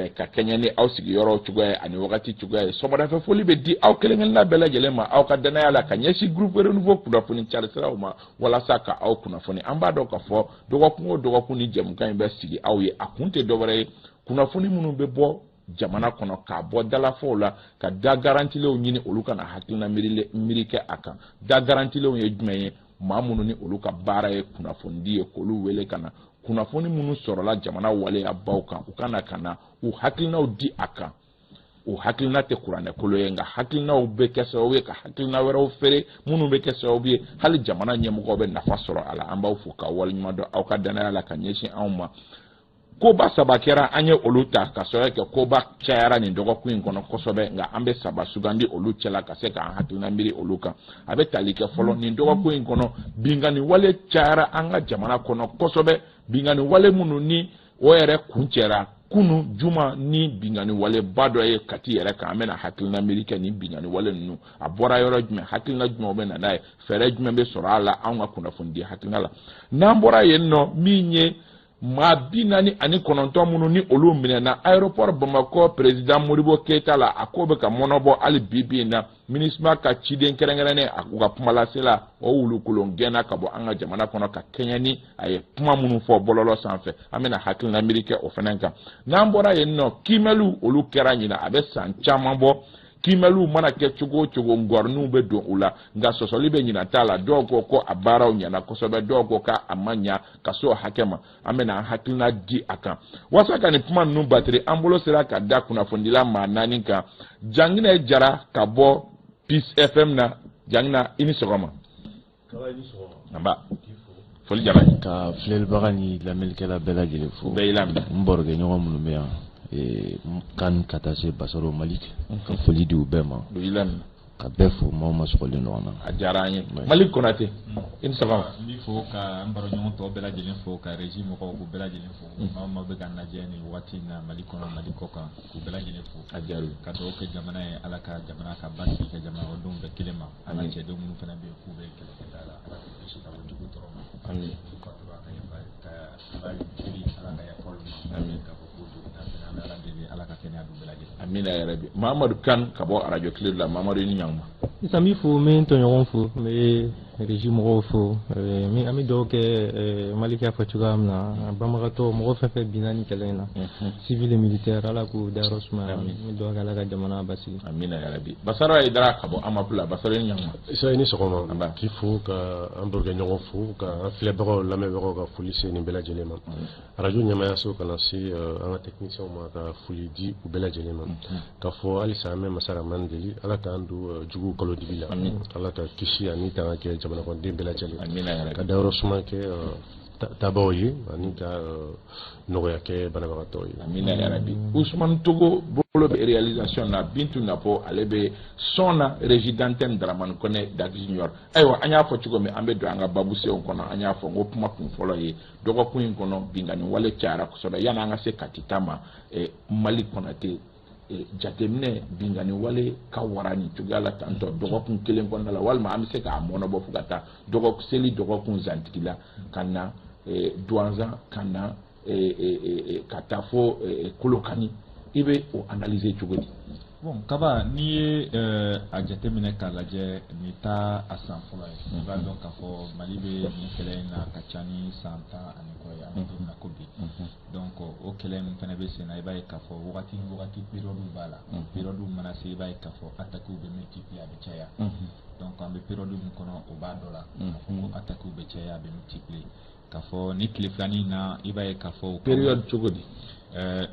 Fɛ ka kɛɲɛ ni aw sigiyɔrɔw cogoya ye ani wagati cogoya ye. Sɔgɔmadafɛ foli bɛ di aw kelen-kelenna bɛɛ lajɛlen ma aw ka dannaya la ka ɲɛsin Groupe Renouveau kunnafoni carisiraw ma walasa ka aw kunnafoni. An b'a dɔn k'a fɔ dɔgɔkun o dɔgɔkun ni jɛmukan in bɛ sigi aw ye, a kun tɛ dɔwɛrɛ ye kunnafoni minnu bɛ bɔ jamana kɔnɔ k'a bɔ dalafɔw la ka da garantilenw ɲini olu ka na hakilina miiri kɛ a kan. Da garantilenw ye jumɛn ye? Maa minnu ni olu ka baara ye kunnafonidi ye, k'olu wele ka na kunnafoni minnu sɔrɔla jamana waleyabaw kan, u ka na ka na u hakilinaw di a kan. O hakilina tɛ kuranɛkolo ye, nka hakilinaw bɛ kɛ sababu ye ka hakilina wɛrɛw feere minnu bɛ kɛ sababu ye hali jamana ɲɛmɔgɔw bɛ nafa sɔrɔ a la. An b'aw fo k'aw waleɲuman dɔn aw ka dannaya la ka ɲɛsin anw ma. Koba saba kɛra, an ye olu ta ka sɔrɔ kɛ koba cayara nin dɔgɔkun in kɔnɔ kosɛbɛ, nka an bɛ saba sugandi olu cɛla ka se k'an hakilina miiri olu kan. A bɛ tali kɛ fɔlɔ nin dɔgɔkun in kɔnɔ, binkanni wale cayara an ka jamana kɔnɔ kosɛbɛ, binkanni wale minnu ni o yɛrɛ kuncɛra kunu juma ni binkanni waleba dɔ ye Kati yɛrɛ kan. An bɛna hakilina miiri kɛ nin binkanni wale ninnu, a bɔra yɔrɔ jumɛn, hakilina jumɛn bɛ na n'a ye, fɛɛrɛ jumɛn bɛ sɔrɔ a la anw ka kunnafonidi hakilina la. N'an bɔra yen nɔ, min ye maa 49 minnu ni olu minɛna aéroport Bamakɔ président Modibo Keyita la, a ko bɛ ka mɔnɔbɔ hali bi bi in na. MINUSMA ka ciden kɛrɛnkɛrɛnnen, u ka kumalasela o wulukolon gɛnna ka bɔ an ka jamana kɔnɔ ka kɛɲɛ ni a ye kuma minnu fɔ bɔlɔlɔ sanfɛ. An bɛna hakilina miiri kɛ o fana kan. N'an bɔra yen nɔ, kiimɛliw olu kɛra ɲina, a bɛ san caman bɔ. Kiimɛliw mana kɛ cogo o cogo, ngɔriniw bɛ don u la, nka sɔsɔli bɛ ɲina t'a la. Dɔw ko ko a baaraw ɲɛna kosɛbɛ, dɔw ko k'a ma ɲa ka se o hakɛ ma. An bɛna an hakilina di a kan. Walasa ka nin kuma ninnu batiri, an bolo sera ka da kunnafonidila maa naani kan. Janginɛ Jara ka bɔ Peace FM na. Janginɛ, i ni sɔgɔma. Nba, foli diyara n ye. Ka filɛlibaga ni lamɛnnikɛla bɛɛ lajɛlen fo. Bɛɛ y'i laminɛ. N barokɛɲɔgɔn minnu bɛ yan, kan ka taa se Basaro Malik, ka foli di u bɛɛ ma. U y'i laminɛ. Ka bɛɛ fo, maaw ma sɔgɔlen ɲɔgɔn na. A diyara an ye. Malik Konate, i ni sɔgɔma. N b'i fo ka n baroɲɔgɔn tɔw bɛɛ lajɛlen fo, ka régie mɔgɔw k'u bɛɛ lajɛlen fo. Maa o maa bɛ ka n lajɛ nin waati in na Mali kɔnɔ, Mali kɔ kan, k'u bɛɛ lajɛlen fo. A diyara u ye. Ka dugawu kɛ jamana ye, Ala ka jamana ka basigi kɛ jamanadenw bɛɛ kelen ma. An ka cɛdenw minnu fana bɛ yen k'u bɛ kɛlɛkɛda la, Ala k'u kisi ka bɔ jugu tɔɔrɔ ma. Amin. U fatura ka yafa ka Ala deli, Ala ka yafa olu ma. Amin. Ka fɔ k'u joginna fana, an bɛ Ala deli, Ala ka kɛnɛya d'u bɛɛ lajɛlen. Amina yarabi. Mamadu Kan ka bɔ arajo Kile la. Mamadu, i ni ɲankuma. Sisan n b'i fo, n bɛ n tɔɲɔgɔn fo, n bɛ régie mɔgɔw fo. An bɛ dugawu kɛ, Malik y'a fɔ cogoya min na, banbagatɔ mɔgɔ fɛn fɛn binna nin kɛlɛ in na, civil et militaire, Ala k'u dayɔrɔ sumaya. N bɛ dugawu kɛ Ala ka jamana basigi. Amina yarabi. Basaro Hayidara ka bɔ Amapu la. Basaro, i ni ɲankuma. Isa, i ni sɔgɔma. Nba. K'i fo ka an barokɛɲɔgɔn fo, ka an filɛbagaw lamɛnbagaw ka foli se nin bɛɛ lajɛlen ma. Arajo ɲɛmayaso kana se an ka techniciens ma, ka foli di u bɛɛ lajɛlen ma. Ka fɔ halisa an bɛ masa Ramani deli, Ala k'an don juguw kalo dibi la. Ala ka kisi ani tanga kɛ jamanakɔnɔden bɛɛ lajɛlen. Amina yarabi. Ka dayɔrɔ suma kɛ tabaw ye ani ka nɔgɔya kɛ banabagatɔw ye. Amina yarabi. Usumani Togo bolo bɛ réalisation na, Bintu Napo ale bɛ son na, régie d'antenne Dramane Kone Dak Junior. Ayiwa, an y'a fɔ cogo min, an bɛ don an ka babusenw kɔnɔ. An y'a fɔ n ko kuma kun fɔlɔ ye dɔgɔkun in kɔnɔ, binkanni wale cayara kosɛbɛ. Yanni an ka se Kati ta ma, Mali Konate, jateminɛ binkanni wale ka wara nin cogoya la tantɔ dɔgɔkun kelen kɔnɔna la, walima an bɛ se k'a mɔnɔbɔ fo ka taa dɔgɔkun seli dɔgɔkun zantigi la, ka na Duwanzan, ka na ka taa fo Kolokani, i bɛ o analyser cogo di? Bon Kaba, n'i ye a jateminɛ k'a lajɛ, nin ta a san fɔlɔ ye. I b'a dɔn k'a fɔ Mali bɛ nin kɛlɛ in na ka ca ni san 10 ani kɔ ye, an bɛ don min na ko bi. Donc o kɛlɛ min fana bɛ sen na, i b'a ye k'a fɔ wagati ni wagati période b'a la. Période mana se, i b'a ye k'a fɔ attaques bɛ multiplier, a bɛ caya. Donc an bɛ période min kɔnɔ, o b'a dɔ la k'a fɔ ko attaques bɛ caya, a bɛ multiplier. K'a fɔ ni tile filanin na, i b'a ye k'a fɔ période cogo di?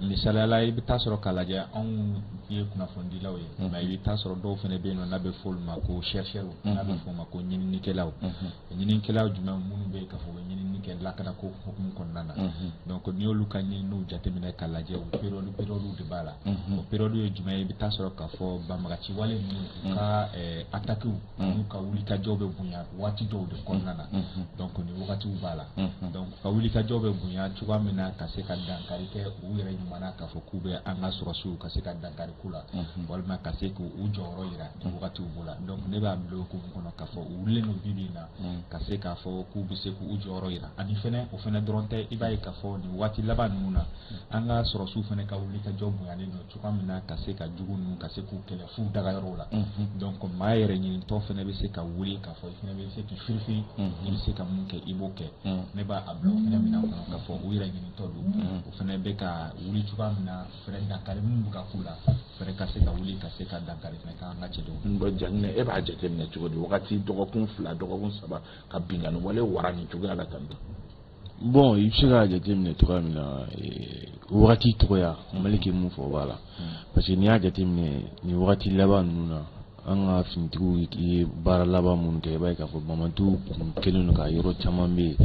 Misaliyala, i bɛ taa sɔrɔ k'a lajɛ, anw ye kunnafonidilaw ye, mais i bɛ taa sɔrɔ dɔw fana bɛ yen nɔ n'a bɛ fɔ olu ma ko chercheurs, n'a bɛ fɔ o ma ko ɲininikɛlaw. Ɲininikɛlaw jumɛn? Minnu bɛ yen k'a fɔ u bɛ ɲinini kɛ lakanako hukumu kɔnɔna na. Donc n'i y'olu ka ɲininiw jateminɛ k'a lajɛ, o période période de b'a la. O période ye jumɛn ye? I bɛ taa sɔrɔ k'a fɔ banbagaci wale ninnu, u ka attaques n'u ka wulikajɔw bɛ bonya waati dɔw de kɔnɔna na. Donc nin wagatiw b'a la. Donc u ka wulikajɔw bɛ bonya cogoya min na ka se ka dankari kɛ u u yɛrɛ ɲuman k'a fɔ k'u bɛ an ka sɔrɔsiw ka se ka dankari k'u la, walima ka se k'u jɔyɔrɔ yira nin wagatiw b'o la. Donc ne b'a bila o hukumu kɔnɔ k'a fɔ u wulilen don bi bi in na ka se k'a fɔ k'u bɛ se k'u jɔyɔrɔ yira. Ani fɛnɛ, o fɛnɛ dɔrɔn tɛ, i b'a ye k'a fɔ nin waati laban ninnu na, an ka sɔrɔsiw fɛnɛ ka wuli ka jɔ bonyalen don cogoya min na ka se ka jugu ninnu ka se k'u kɛlɛ f'u dagayɔrɔw la. Donc maa yɛrɛ ɲinitɔ fɛnɛ bɛ se ka wuli k'a fɔ i fɛnɛ bɛ se k'i firifiri, i bɛ se ka mun kɛ, i b'o kɛ. Ne b'a bila o fɛnɛ minɛn kɔnɔ k'a fɔ u yɛrɛ ɲinitɔ don, o fɛnɛ bɛ ka wuli cogoya min na fɛnɛ, dankari minnu bɛ ka k'u la fɛnɛ, ka se ka wuli ka se ka dankari fɛnɛ k'an ka cɛdenw. Bon, Janginɛ, e b'a jateminɛ cogo di, wagati dɔgɔkun 2, dɔgɔkun 3, ka binkanni wale wara nin cogoya la tan tɔ? Bon, i bɛ se k'a jateminɛ cogoya min na, wagati tɔgɔya Maliki mun fɔ o b'a la, parce que n'i y'a jateminɛ nin wagati laban ninnu na, an ka finitigiw ye baara laban minnu kɛ, i b'a ye k'a fɔ banbantɔw kun kɛlen don ka yɔrɔ caman bɛ yen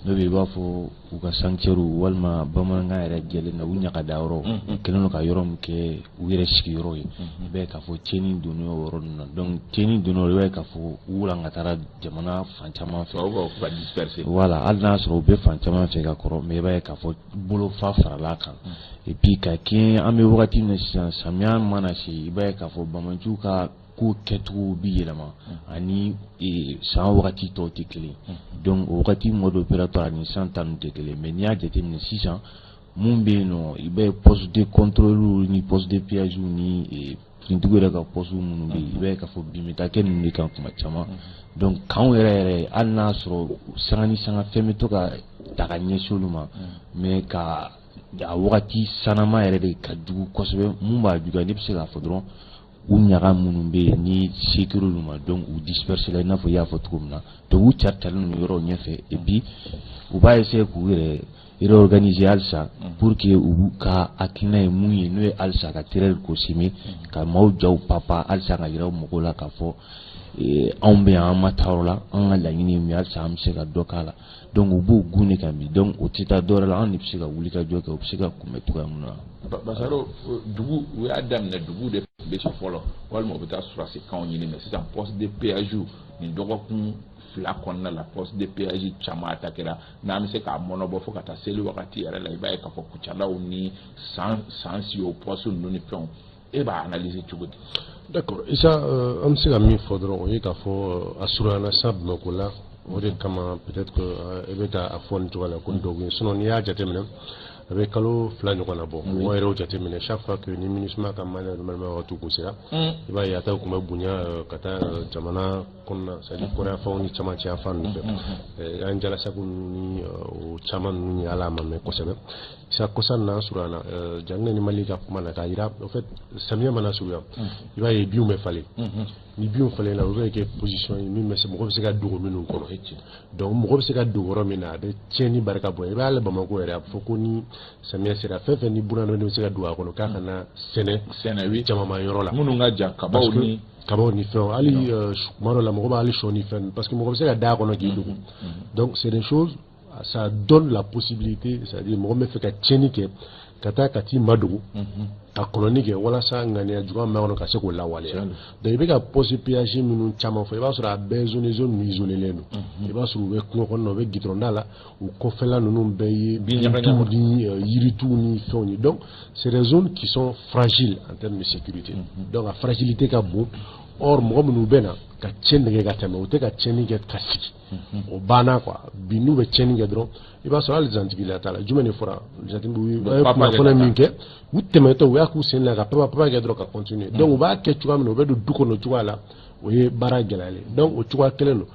n'o bɛ i b'a fɔ u ka sanctuaire walima bamanankan yɛrɛ jɛlen na u ɲagada yɔrɔ, u kɛlen don ka yɔrɔ min kɛ u yɛrɛ sigiyɔrɔ ye. I b'a ye k'a fɔ tiɲɛni donna o yɔrɔ ninnu na. Donc tiɲɛni donna o, i b'a ye k'a fɔ u walankatara jamana fan caman fɛ. Ka disperser. Voilà, hali n'a sɔrɔ u bɛ fan caman fɛ ka kɔrɔ, mais i b'a ye k'a fɔ bolofa farala kan. Et puis ka kɛɲɛ an bɛ wagati min na sisan, samiya mana se, i b'a ye k'a fɔ banbantɔw ka ko kɛcogo bi yɛlɛma ani san wagati tɔw tɛ kelen. Donc o wagati mode opératoire ani san ta ninnu tɛ kelen. Mais n'i y'a jateminɛ sisan, mun bɛ yen nɔ, i b'a ye poste de contrôle ni poste de péage ni finitigiw yɛrɛ ka poste minnu bɛ yen, i b'a ye k'a fɔ bin bɛ taa kɛ ninnu de kan kuma caman. Donc kanw yɛrɛ yɛrɛ, hali n'a sɔrɔ sanga ni sanga fɛn bɛ to ka ta ka ɲɛsin olu ma, mais ka a wagati sanama yɛrɛ de ka jugu kosɛbɛ. Mun b'a juguya, ne bɛ se k'a fɔ dɔrɔn u ɲaga minnu bɛ yen ni sécurité olu ma, donc u disperser la, i n'a fɔ i y'a fɔ cogo min na. Donc u cari carilen don yɔrɔw ɲɛfɛ, et puis u b'a essayer k'u yɛrɛ réorganiser halisa pour que u ka hakilina ye mun ye, n'o ye halisa ka terreur ko semer, ka maaw jaw papa, halisa ka yira mɔgɔw la k'a fɔ anw bɛ yan, an ma taa yɔrɔ la, an ka laɲini ye min ye, halisa an bɛ se ka dɔ k'a la. Donc u b'o gun de kan bi. Donc o tɛ taa dɔwɛrɛ la, anw de bɛ se ka wuli ka jɔ kɛ, u bɛ se ka kunbɛn cogoya min na. Basaro, dugu u y'a daminɛ, dugu de bɛ ci fɔlɔ walima u bɛ taa surasi kanw ɲini, mais sisan poste de péage, nin dɔgɔkun 2 kɔnɔna la, poste de péage caman attaquera. N'an bɛ se k'a mɔnɔbɔ fo ka taa seli wagati yɛrɛ la, i b'a ye k'a fɔ Kucalaw ni san san si o poste ninnu ni fɛnw, e b'a analyser cogo di? D'accord, Isa, an bɛ se ka min fɔ dɔrɔn, o ye k'a fɔ a surunyana sa Bamakɔ la, o de kama peut-être que e bɛ ka a fɔ nin cogoya la ko dɔgɔkun. Sinon n'i y'a jateminɛ, a bɛ kalo 2 ɲɔgɔn na bɔ. Mɔgɔ yɛrɛ y'o jateminɛ, chaque fois que ni MINUSMA ka manœuvre wagati kun sera, i b'a ye a taw tun bɛ bonya ka taa jamana kɔnɔna, c'est à dire kɔrɔya fanw ni camancɛ yan fan ninnu fɛ, an jalasago ninnu ni o caman ninnu ye, ala ma mɛn kosɛbɛ sa. Kɔsa nin na, an surunyana Janginɛ ni Mali ka kuma na k'a yira, en fait samiyɛ mana surunya, i b'a ye binw bɛ falen. Ni binw falenna, o bɛ kɛ position ye min bɛ se mɔgɔ bɛ se ka dogo minnu kɔnɔ. Donc mɔgɔ bɛ se ka dogo yɔrɔ min na, a bɛ tiɲɛni barika bonya. I b'a ye Bamakɔ yɛrɛ, a bɛ fɔ ko ni samiyɛ sera, fɛn fɛn ni bunadamaden bɛ se ka don a kɔnɔ k'a kana sɛnɛ sɛnɛ, oui, jamama yɔrɔ la. Minnu ka jan, kabaw ni kabaw ni fɛnw, hali kuma dɔ la mɔgɔ b'a hali sɔ ni fɛn, parce que mɔgɔ bɛ se ka da a kɔnɔ k'i dogo. Donc c'est des choses, ça donne la possibilité, c'est-à-dire mɔgɔ min bɛ fɛ ka tiɲɛni kɛ, ka taa ka t'i madogo ka kɔnɔni kɛ walasa ŋaniya juguya min b'a kɔnɔ ka se k'o lawaleya. Donc i bɛ ka poste péage minnu caman fɔ, i b'a sɔrɔ a bɛɛ zone ninnu isolé don. I b'a sɔrɔ u bɛ kungo kɔnɔna, u bɛ goudron da la, u kɔfɛla ninnu bɛɛ ye bintuw ni yirituw ni fɛnw ye. Donc c'est des zones qui sont fragiles en termes de sécurité. Donc a fragilité ka bon. Or mɔgɔ minnu bɛ na ka tiɲɛni kɛ ka tɛmɛ, u tɛ ka tiɲɛni kɛ ka sigi, o banna quoi. Bi n'u bɛ tiɲɛni kɛ dɔrɔn, i b'a sɔrɔ hali zantigila t'a la. Jumɛn de fɔra zantigi? U ye kunnafoni min kɛ, u tɛmɛtɔ, u y'a k'u sen na ka papa papa kɛ dɔrɔn ka continuer. Donc u b'a kɛ cogoya min na, u bɛ don du kɔnɔ cogoya la, o ye baara gɛlɛyalen. Donc o cogoya kelen don,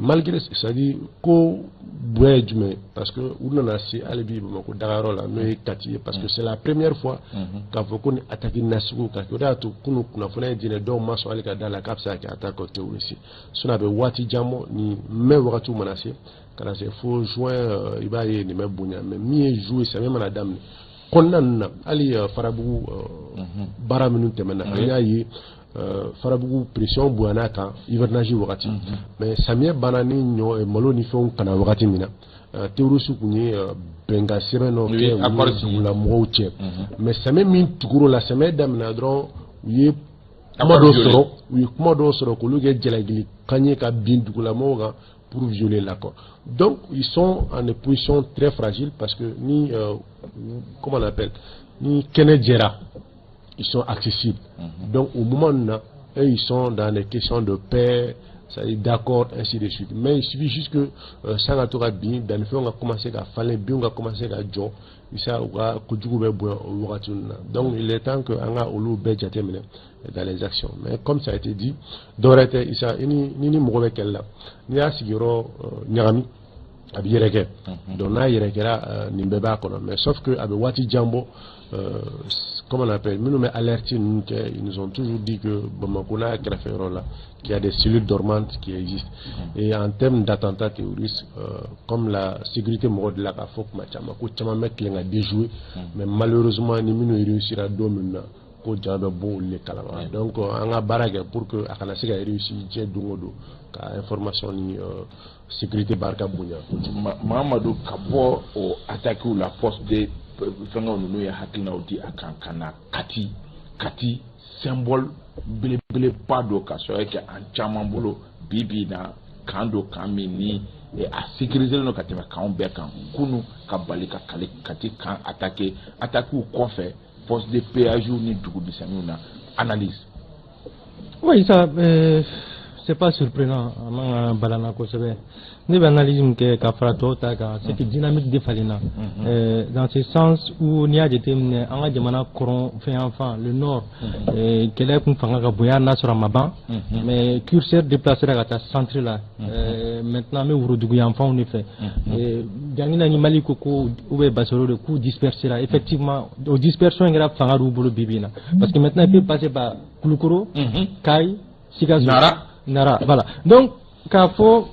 malgré, c'est à dire ko bonya ye jumɛn, parce que u nana se hali bi Bamakɔ dagayɔrɔ la, n'o ye Kati ye, parce que c'est la première fois k'a fɔ ko ni attaque nasugu ka kɛ. O de y'a to kunun kunnafoniya ye diinɛ dɔw ma sɔn hali ka da la k'a bɛ se ka kɛ attaque terroriste. Sinon a bɛ waati jan bɔ, ni mai wagatiw mana se ka na se fo juin, i b'a ye nin bɛ bonya. Mais min ye juillet, samiyɛ mana daminɛ kɔnɔna ninnu na, hali Farabugu baara minnu tɛmɛna, an y'a ye Farabugu pression bonyana kan hivernage wagati. Mais samiyɛ banna ni ɲɔ, malo ni fɛnw kana wagati min na, terroriste kun ye bɛnkan sɛbɛn dɔ kɛ u ni dugulamɔgɔw cɛ. Mais samiyɛ min tugur'o la, samiyɛ daminɛ dɔrɔn, u ye kuma dɔw sɔrɔ, u ye kuma dɔw sɔrɔ k'olu kɛ jalakili kan ye ka bin dugulamɔgɔw kan. pour violer l'accord. Donc, ils sont en une position très fragile parce que ni, comment on appelle, ni Kennedy, ils sont accessibles. Donc, au moment où eux, ils sont dans des questions de paix, c'est-à-dire d'accord, ainsi de suite. Mais il suffit juste que san ka to ka bin, dannifɛnw ka commencer ka falen, binw ka commencer ka jɔ, isa u ka kojugu bɛ bonya o wagati ninnu na. Donc, il est temps que an ka olu bɛɛ jateminɛ dans les actions. Mais comme ça a été dit, dɔwɛrɛ tɛ, Isa, i ni mɔgɔ bɛ kɛlɛ la, n'i y'a sigiyɔrɔ ɲagami, a bɛ yɛrɛkɛ. Donc n'a yɛrɛkɛra, nin bɛɛ b'a kɔnɔ. Mais sauf que a bɛ waati jan bɔ, comment on appelle, minnu bɛ alerte ninnu kɛ, ils nous ont toujours dit que Bamako n'a kɛrɛfɛ yɔrɔ la, qu'il y a des cellules dormantes qui existent. Et en termes d'attentats terroristes, comme la sécurité mɔgɔ de la k'a fɔ kuma caman ko caman bɛ tilen ka déjouer, mais malheureusement ni minnu réussira don min na, ko jama bɛ bɔ olu de kalama. Donc an ka baara kɛ pour que a kana se ka réussir diɲɛ don o don, ka information ni sécurité barika bonya. Mahamadu, ka bɔ o attaques la, poste de fɛngɛw ninnu ye hakilinaw di a kan ka na Kati. Kati symbole belebeleba don ka sɔrɔ kɛ an caman bolo bi bi in na, kan don, kan min ni a sécurisé don ka tɛmɛ kanw bɛɛ kan. Kunu ka bali ka kali Kati kan attaqué, attaque kɔfɛ poste de péage ni dugu misɛnninw na, analyse. Oui, ça, c'est pas surprenant. A man ka balana kosɛbɛ. Ne bɛ analyse min kɛ ka fara tɔw ta kan, c'est que dynamique de falenna. Dans ce sens où n'i y'a jateminɛ, an ka jamana kɔrɔn fɛn yan fan, le nord, kɛlɛ kun fanga ka bonya n'a sɔrɔ a ma ban, mais curseur déplacé ka taa centre la. Maintenant an bɛ worodugu yanfanw de fɛ. Jangina ni Mali ko ko ou bɛ Basoro de k'u dispersera. Effectivement, o dispersion in kɛra fanga d'u bolo bi bi in na, parce que maintenant il peut passer par Kulukoro, Kayi, Sikaso, Nara. Nara, voilà. Donc k'a fɔ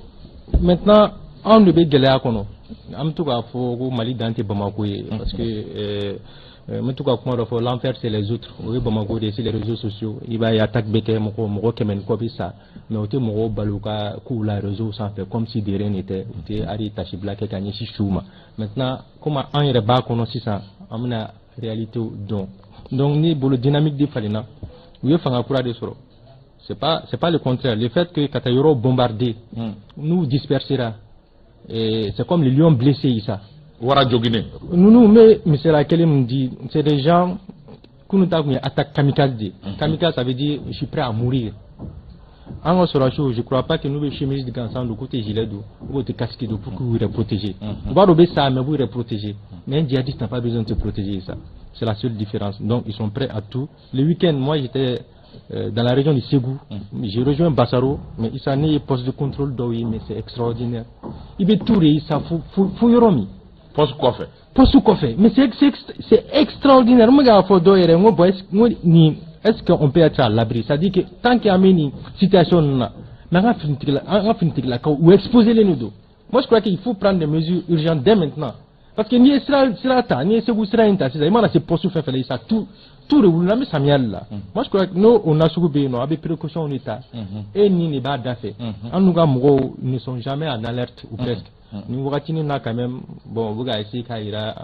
maintenant anw de bɛ gɛlɛya kɔnɔ, an bɛ to k'a fɔ ko Mali dan tɛ Bamako ye, parce que n bɛ to ka kuma dɔ fɔ, l'enfer c'est les autres, o ye Bamako de ye. Sur les réseaux sociaux, i b'a ye attaque bɛ kɛ, mɔgɔ 100 ni kɔ bɛ sa, mais o tɛ mɔgɔw bali u ka kow la réseau sanfɛ comme si de rien n'était. U tɛ hali tasibila kɛ ka ɲɛsin suw ma. Maintenant, comme an yɛrɛ b'a kɔnɔ sisan, an bɛna réalité dɔn. Donc ne bolo, dynamique de falenna, u ye fanga kura de sɔrɔ. C'est pas le contraire. Le fait que ka taa yɔrɔ bombarder, nous dispersera. Et c'est comme les lions blessés, Issa. Wara joginnen. Ninnu, n bɛ misaliya kelen min di, c'est des gens kunun ta kun ye attaque kamikaze de ye. Kamikaze, ça veut dire je suis prêt à mourir. An ka sɔrɔdasiw, je crois pas que n'u bɛ chemise gansan don, k'u tɛ gilet don ou tɛ casque don pour k'u yɛrɛ protéger. U b'a dɔn u bɛ sa, mais u b'u yɛrɛ protéger. Mais un djihadiste n'a pas besoin de se protéger, ça. C'est la seule différence. Donc ils sont prêts à tout. Le week-end, moi j'étais dans la région de Ségou. J'ai rejoint Bassaro, mais Issa, ne ye poste de contrôle dɔw ye, mais c'est extraordinaire. I bɛ tout de Issa fo yɔrɔ min. Poste kɔfɛ. Poste kɔfɛ, mais c'est extraordinaire. N bɛ k'a fɔ dɔw yɛrɛ, n ko bon, est-ce n ko nin, est-ce qu'on peut être à l'abri? C'est-à-dire que tant qu'an bɛ nin situation ninnu na, mais an ka finitigilakaw u exposé len don. Moi je crois qu'il faut prendre des mesures urgentes dès maintenant. Parce que n'i ye sira ta, n'i ye Segu sira in ta sisan, i mana se poste fɛn fɛn la, Issa, tout de wulila, an bɛ samiya de la. Moi je crois que n'o o nasugu bɛ yen nɔ, a bɛ précaution de ta. E ni de b'a da fɛ. An n'u ka mɔgɔw ne sont jamais en alerte ou presque. Ni wagatinin na quand même, bon, u bɛ ka essayer k'a yira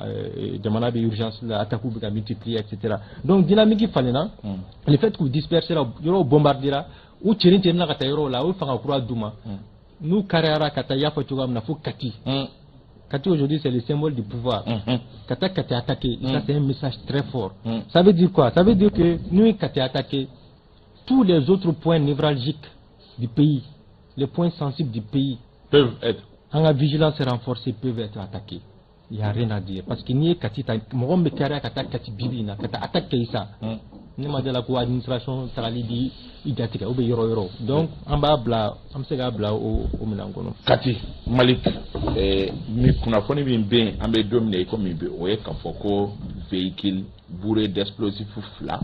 jamana bɛ urgence la, attaque bɛ ka multiplier, etc. Donc dynamique falenna. Le fait k'u dispersera, yɔrɔw bombardera, u cɛrin cɛrinna ka taa yɔrɔw la, u ye fanga kura d'u ma. N'u kariyara ka taa, i y'a fɔ cogoya min na, fo Kati. Kati aujourd'hui, c'est le symbole du pouvoir. Ka taa Kati attaquer, ça c'est un message très fort. Ça veut dire quoi? Ça veut dire que n'u ye Kati attaquer, tous les autres points névralgiques du pays, les points sensibles du pays peuvent être an ka vigilance renforcée, peuvent être attaqués. Il y a rien à dire. Parce que n'i ye Kati ta, mɔgɔ min bɛ kariya ka taa Kati bi bi in na, ka taa attaque kɛ Issa, ne ma dala ko administration tagali bi i jatigɛ ou bien yɔrɔ yɔrɔ. Donc an b'a bila, an bɛ se k'a bila o minɛn kɔnɔ. Kati, Malik, mi kunnafoni min bɛ yen, an bɛ don min na i komi bi, o ye k'a fɔ ko véhicule bourré d'explosifs fila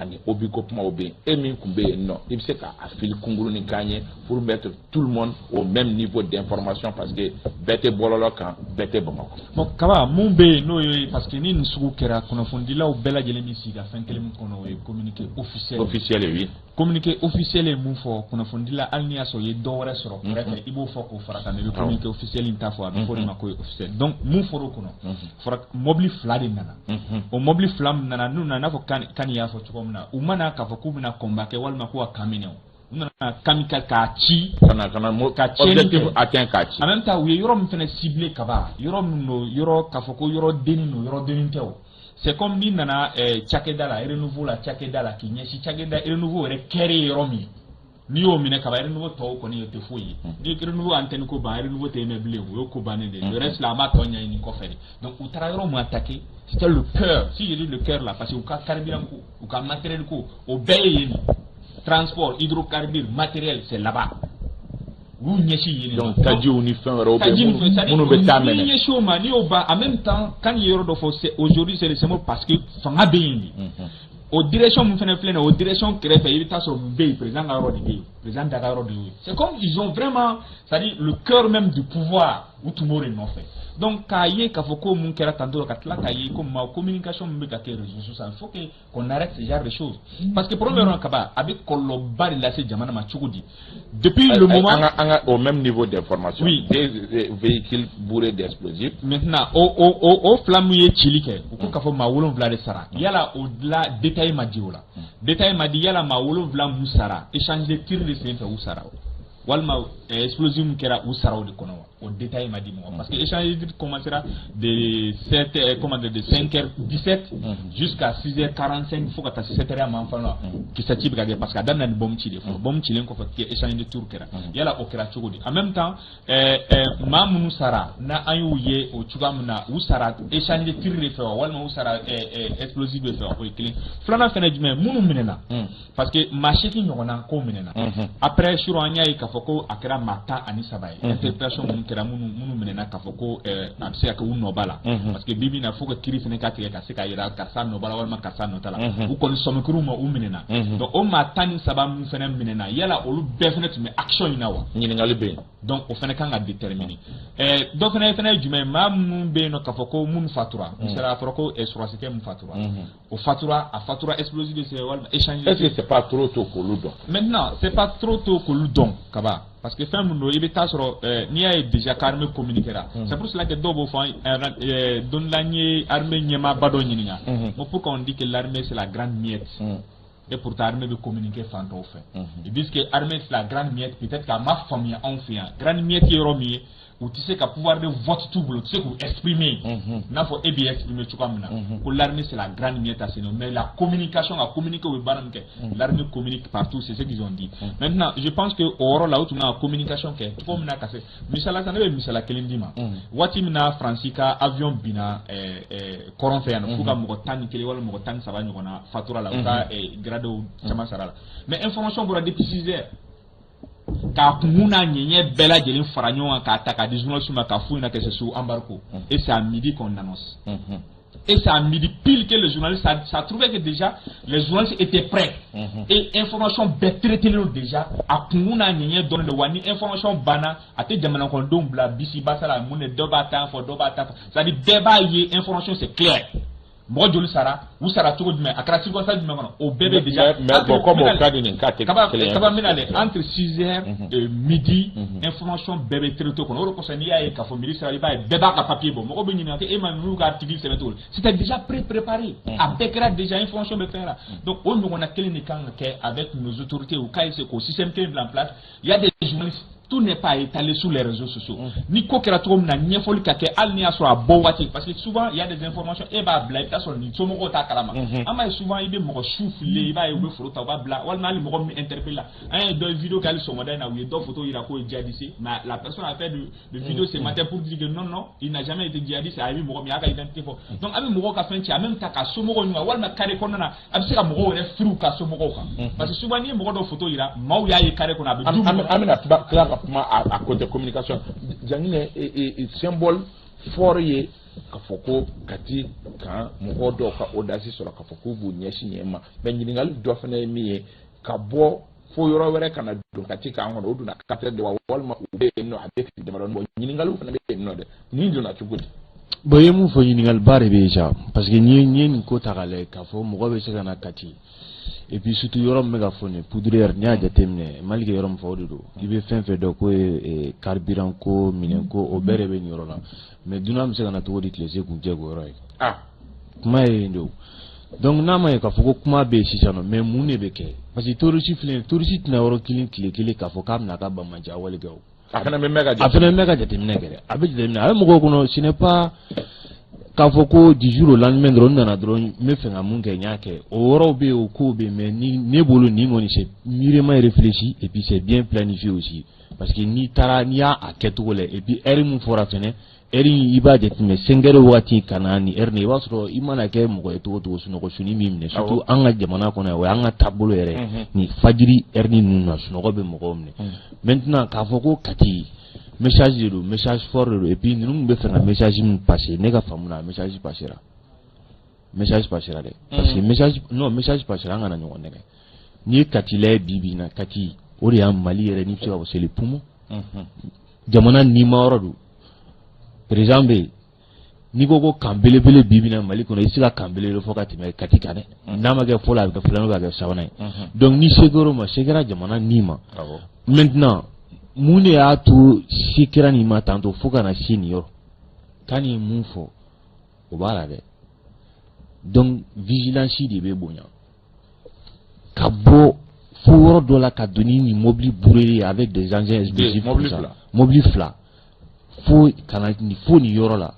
ani obus ko kumaw bɛ yen. E min tun bɛ yen nɔ, i bɛ se ka a fili kunkurunin k'an ye pour mettre tout le monde au même niveau d'information, parce que bɛɛ tɛ bɔlɔlɔ kan, bɛɛ tɛ Bamakɔ. Bon, Kaba, mun bɛ yen n'o ye, parce que ni nin sugu kɛra, kunnafonidilaw bɛɛ lajɛlen bɛ sigi ka fɛn kelen min kɔnɔ, o ye communiqué officiel. Officiel, oui. Communiqué officiel ye mun fɔ? Kunnafonidila, hali n'i y'a sɔrɔ i ye dɔ wɛrɛ sɔrɔ kɛrɛfɛ, i b'o fɔ k'o fara kan, mais i bɛ communiqué officiel in ta fɔ. A bɛ fɔ o de ma ko officiel. Donc mun fɔra o kɔnɔ? Fɔra mobili fila de nana. O mobili fila min nana, n'u nana, i n'a fɔ Kani y'a fɔ cogo min na, u ma na k'a fɔ k'u bɛna combat kɛ walima k'u ka camp minɛ o. U nana kamikaze k'a ci. Ka na Ka tiɲɛni objectif kɛ. atteint k'a ci. En même temps, u ye yɔrɔ min fana ciblé kaba, yɔrɔ min don, yɔrɔ k'a fɔ ko yɔrɔ dennin don, yɔrɔ dennin tɛ o. C'est comme n'i nana cakɛda la, Renouveau la, cakɛda la, k'i ɲɛsin cakɛda Renouveau yɛrɛ kɛrɛ ye yɔrɔ min ye, n'i y'o minɛ kaba, Renouveau tɔw kɔni o tɛ foyi ye. Ni Renouveau antenne ko ban, Renouveau tɛ mɛn bilen, o ye ko bannen de ye. Le reste là, an b'a tɔ ɲɛɲini kɔfɛ de. Donc u taara yɔrɔ mun attaquer, c'était le cœur. Si je dis le cœur là, parce que u ka carburant ko, u ka matériel ko, o bɛɛ ye yen de. Transport, hydrocarbures, matériel, c'est là-bas. U y'u ɲɛsin yen de. Donc tajiw ni fɛn wɛrɛw bɛ Taji ni fɛn, c'est-à-dire minnu bɛ taa n'i mɛnɛ. ɲɛsin o ma, n'i y'o ban, en même temps, kan ye yɔrɔ dɔ fɔ, c'est aujourd'hui, c'est le symbole, parce que fanga bɛ yen de. O direction mun fɛnɛ filɛ nin ye, o direction kɛrɛfɛ, i bɛ taa sɔrɔ mun bɛ yen? Président ka yɔrɔ de bɛ yen, président da ka yɔrɔ de y'o ye. C'est comme ils ont vraiment, c'est-à-dire le cœur même du pouvoir, u tun b'o de nɔfɛ. Donc k'a ye k'a fɔ ko mun kɛra tantôt, ka tila k'a ye ko ma communication min bɛ ka kɛ réseaux sociaux, il faut que qu'on arrête ce genre de choses, parce que problème yɔrɔ kaba, a bɛ kɔlɔlɔba de lase jamana ma. Cogo di? Depuis le moment An ka au même niveau d'information. Oui. Des véhicules bourrés d'explosifs. Maintenant, o fila mun ye cili kɛ, u ko k'a fɔ maa 7 de sara. Yala o la détail ma di o la, détail ma di. Yala maa 7 mun sara, échange de tir de sen fɛ u sara o, walima explosion mun kɛra, u sara o de kɔnɔ wa? O détail ma di mɔgɔ, parce que échange de tir commencera de 7, comment dire, de 5h17 jusqu'à 6h45, fo ka taa se 7h man fan la, kisɛ ci bɛ ka kɛ, parce que a daminɛ ni bombe ci de fɔlɔ. Bombe cilen kɔfɛ, échange de tir kɛra. Yala o kɛra cogo di? En même temps, maa minnu sara na, an y'u ye o cogoya min na, u sara échange de tir de fɛ wa, walima u sara explosif de fɛ wa? O ye kelen. Filanan fɛnɛ jumɛn? Minnu minɛna, parce que maa 8 ɲɔgɔnna ko minɛna. Après sur, an y'a ye k'a fɔ ko a kɛra maa 13 ye. Interpellation minnu kɛra, minnu minɛna, k'a fɔ ko a bɛ se ka kɛ u nɔ b'a la, parce que bi bi in na, fo ka kiiri fɛnɛ ka tigɛ ka se k'a yira karisa nɔ b'a la walima karisa nɔ t'a la. U kɔni sɔmikuru ma, u minɛna. Donc o maa 13 min fɛnɛ minɛna, yala olu bɛɛ fɛnɛ tun bɛ action in na wa? Ɲininkali bɛ yen. Donc o fɛnɛ kan ka déterminer. Dɔ fɛnɛ ye jumɛn ye? Maa minnu bɛ yen nɔ k'a fɔ ko minnu fatura, misaliya, a fɔra ko sɔrɔdasikɛ min fatura, o fatura, a fatura explosif de fɛ walima échange de Est-ce que c'est pas trop tôt k'olu dɔn? Maintenant, c'est pas trop tôt k'olu dɔn kaba, parce que fɛn min don, i bɛ taa sɔrɔ n'i y'a ye déjà qu'armée communiquera. C'est pour cela que dɔw b'o fɔ an don la, n ye armée ɲɛmaaba dɔ ɲininka, ko pourquoi on dit que l'armée, c'est la grande muette, et pourtant armée bɛ communiquer fan tɔw fɛ? Ils disent que armée, c'est la grande muette, peut-être k'a ma faamuya anw fɛ yan. Grande muette ye yɔrɔ min ye, u tɛ se ka pouvoir de vote t'u bolo, u tɛ se k'u exprimer n'a fɔ e b'i exprimer cogoya min na, ko l'armée, c'est la grande muette à ce niveau. Mais la communication, ka communiquer, u bɛ baara min kɛ, l'armée communique partout, c'est ce qu'ils ont dit. Maintenant, je pense que o yɔrɔ la, u tun kan ka communication kɛ cogo min na ka se misala sisan, ne bɛ misala kelen d'i ma. Waati min na Faransi ka avion binna kɔrɔn fɛ yan nɔ, f'u ka mɔgɔ 11 walima mɔgɔ 13 ɲɔgɔnna fatura la, u ka gradés caman sara la, mais information bɔra depuis 6 heures, k'a kunkun n'a ɲɛɲɛ bɛɛ lajɛlen fara ɲɔgɔn kan, k'a ta k'a di journaliste ma, k'a f'u ɲɛna que c'est sous embargo, et c'est à midi qu'on annonce, et c'est à midi pile que les journalistes, ça trouvait que déjà les journalistes étaient prêts et information bɛɛ traité don déjà, a kunkun n'a ɲɛɲɛ dɔnnen don wa. Ni information banna, a tɛ jamana kɔnɔdenw bila bisi basa la. Mun de? Dɔ b'a ta fɔ, dɔ b'a ta fɔ, c'est à dire bɛɛ b'a ye, information, c'est clair. Mɔgɔ joli sara, u sara cogo jumɛn, a kɛra circonstance jumɛn kɔnɔ, o bɛɛ bɛ déjà. Mais bon, comme o cas ni nin cas tɛ Kaba kelen ye. Kaba, n bɛna dɛ, entre 6 heures et midi, information bɛɛ bɛ traité kɔnɔ. O de kosɔn, n'i y'a ye k'a fɔ midi sera, i b'a ye bɛɛ b'a ka papier bɔ. Mɔgɔw bɛ ɲininka e ma ninnu ka article sɛbɛn cogo di? C'était déjà pré préparé, a bɛɛ kɛra déjà, information bɛ fɛn la. Donc o ɲɔgɔnna kelen de kan ka kɛ avec nos autorités, u k'a essayer k'o système kelen bila en place. Il y a des journalistes, tout n'est pas étalé sur les réseaux sociaux. Ni ko kɛra cogo min na, ɲɛfɔli ka kɛ, hali n'i y'a sɔrɔ a bɔ waati, parce que souvent il y a des informations, e b'a bila, i bɛ taa sɔrɔ nin somɔgɔw t'a kalama. An b'a ye souvent, i bɛ mɔgɔ su fililen, i b'a ye u bɛ foro ta, u b'a bila, walima hali mɔgɔ min interpellé la. An ye dɔ ye vidéo kɛ hali sɔgɔmada in na, u ye dɔ photo yira k'o ye djihadiste, mais la personne a fait de vidéo ce matin pour dire que non, non, il n'a jamais été djihadiste. A bɛ mɔgɔ min y'a ka identité fɔ. Donc an bɛ mɔgɔw ka fɛn ci, en même temps ka somɔgɔw ɲininka, walima carré kɔnɔna na, a bɛ se ka mɔgɔw yɛrɛ firi u ka somɔgɔw kan, parce que souvent n'i ye mɔgɔ dɔ photo yira, maaw y'a ye carré kɔnɔ, a bɛ du An bɛna tila ka kuma a côté communication. Janginɛ, symbole fort ye k'a fɔ ko Kati kan mɔgɔ dɔw ka audace sɔrɔ k'a fɔ k'u b'u ɲɛsin yen ma. Mais ɲininkali dɔ fana ye min ye, ka bɔ fo yɔrɔ wɛrɛ ka na don Kati kan kɔnɔ, o donna 4 heures de wa, walima u bɛ yen nɔ a bɛ tile damadɔni bɔ? Ɲininkaliw fana bɛ yen nɔ dɛ, nin donna cogo di? Bon, i ye mun fɔ, ɲininkaliba de bɛ yen sa, parce que n'i ye nin ko ta k'a lajɛ, k'a fɔ mɔgɔ bɛ se ka na Kati, et puis surtout yɔrɔ min bɛ ka fɔ nin poudrière, n'i y'a jateminɛ, Maliki yɔrɔ min fɔ, o de don. I bɛ fɛn fɛn dɔn k'o ye carburant ko, minɛn ko, o bɛɛ de bɛ nin yɔrɔ la. Mais dunan bɛ se ka na cogo di tile se kun cɛ k'o yɔrɔ ye? Kuma ye yen de o. Donc n'a ma ye k'a fɔ ko kuma bɛ yen sisan nɔ, mais mun de bɛ kɛ? Parce que terroriste filɛ, terroriste tɛna yɔrɔ kelen tile kelen k'a fɔ k'a bɛna a ka banbaanci wale kɛ o. A fana bɛ mɛn ka A fana bɛ mɛn ka jateminɛ kɛ dɛ. A bɛ jateminɛ, a bɛ mɔgɔw kɔnɔ, ce n'est pas k'a fɔ ko du jour au lendemain dɔrɔn n nana dɔrɔn, n bɛ fɛ ka mun kɛ, n y'a kɛ. O yɔrɔw bɛ yen, o kow bɛ yen, mais ni ne bolo, nin kɔni, c'est mûrement réfléchi et puis c'est bien planifié aussi, parce que n'i taara, n'i y'a a kɛcogo lajɛ, et puis heure mun fɔra fɛnɛ, heure in, i b'a jateminɛ 5 heures waati ka na ni heure nin, i b'a sɔrɔ i mana kɛ mɔgɔ ye cogo o cogo, sunɔgɔ suni b'i minɛ, surtout an ka jamana kɔnɔ yan, o y'an ka taabolo yɛrɛ ye. Ni fajiri heure ninnu na, sunɔgɔ bɛ mɔgɔw minɛ. Maintenant, k'a fɔ ko Kati, message de don, message fort de don, et puis ninnu tun bɛ fɛ ka message min passer, ne ka faamu na, message passera, message passera dɛ, parce que message, non, message passera. An kana ɲɔgɔn nɛgɛ. N'i ye Kati lajɛ bi bi in na, Kati, o de y'an Mali yɛrɛ, n'i bɛ se ka fɔ, c'est le poumon, jamana nima yɔrɔ don. Président bɛ yen, n'i ko ko camp belebele bi bi in na Mali kɔnɔ, i tɛ se ka camp belebele fɔ ka tɛmɛ Kati kan dɛ. N'a ma kɛ fɔlɔ, a bɛ kɛ filanan, a bɛ kɛ sabanan ye. Donc ni se kɛra o ma, se kɛra jamana ni ma. Maintenant, mun de y'a to se kɛra nin ma tantôt fo ka na se nin yɔrɔ kan nin mun fɔ, o b'a la dɛ. Donc vigilance de bɛ bonya ka bɔ fo yɔrɔ dɔ la ka don ni nin mobili bourré ye avec des engins explosifs. Mobili fila. Mobili fila fo ka na nin fo nin yɔrɔ la.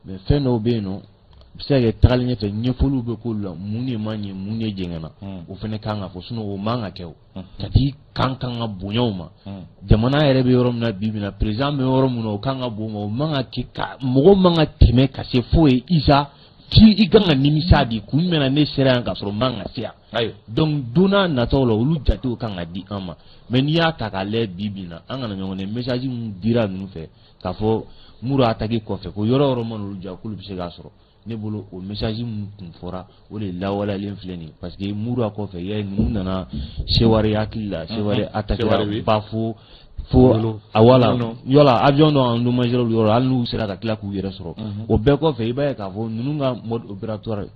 Mais fɛn dɔw bɛ yen nɔ, a bɛ se ka kɛ tagalen ɲɛfɛ, ɲɛfɔliw bɛ k'olu la, mun de ma ɲɛ, mun de jɛngɛnna, o fana kan ka fɔ. Sinon o man ka kɛ. O Kati kan kan ka bonya o ma. Jamana yɛrɛ bɛ yɔrɔ min na bi bi in na, président bɛ yɔrɔ min na, o kan ka bon o ma. O man ka kɛ ka mɔgɔ man ka tɛmɛ ka se fo ye isa f'i i kan ka nimisa de kun jumɛn na ne sera yan ka sɔrɔ n man ka se yan. Donc don n'a nataw la, olu jatew kan ka di an ma. Mais n'i y'a ta k'a lajɛ bi bi in na, an kana ɲɔgɔn nɛ, message min dira ninnu fɛ k'a fɔ Muru attaque kɔfɛ ko yɔrɔ yɔrɔ mana olu ja k'olu bɛ se k'a sɔrɔ, ne bolo, o message min tun fɔra, o de lawaleyalen filɛ nin ye, parce que Muru kɔfɛ, ya ye, ninnu nana Seware, hakili la, Seware attaque ba fo fo a wala yɔrɔ avion dɔ endommagé olu yɔrɔ, hali n'u sera ka tila k'u yɛrɛ sɔrɔ. O bɛɛ kɔfɛ, i b'a ye k'a fɔ ninnu ka mode opératoire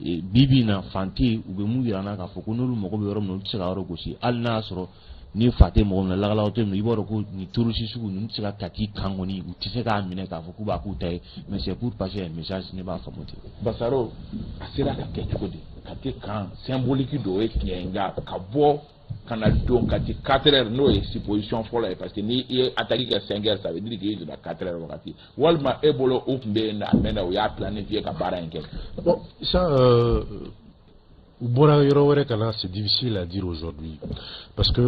bi bi in na, fan tɛ yen. U bɛ mun yira an na k'a fɔ ko n'olu mago bɛ yɔrɔ min na, olu tɛ se ka yɔrɔ gosi, hali n'a y'a sɔrɔ ni fa tɛ mɔgɔ min na, lakalakatɔ tɛ min na, i b'a dɔn ko nin terroriste sugu ninnu tɛ se ka Kati kan kɔni, u tɛ se k'a minɛ k'a fɔ k'u b'a k'u ta ye. Mais c'est pour passer un message, ne b'a faamu ten. Basaro, a sera ka kɛ cogo di? Kati camp symbolique dɔ, o ye tiɲɛ ye, nka ka bɔ ka na don Kati 4 heures, n'o ye supposition fɔlɔ ye, parce que ni i ye attaque kɛ 5 heures, ça veut dire que i donna 4 heures wagati, walima e bolo o tun bɛ yen a mɛnna, o y'a planifié ka baara in kɛ? Bon, ça, u bɔra yɔrɔ wɛrɛ ka na, c'est difficile à dire aujourd'hui, parce que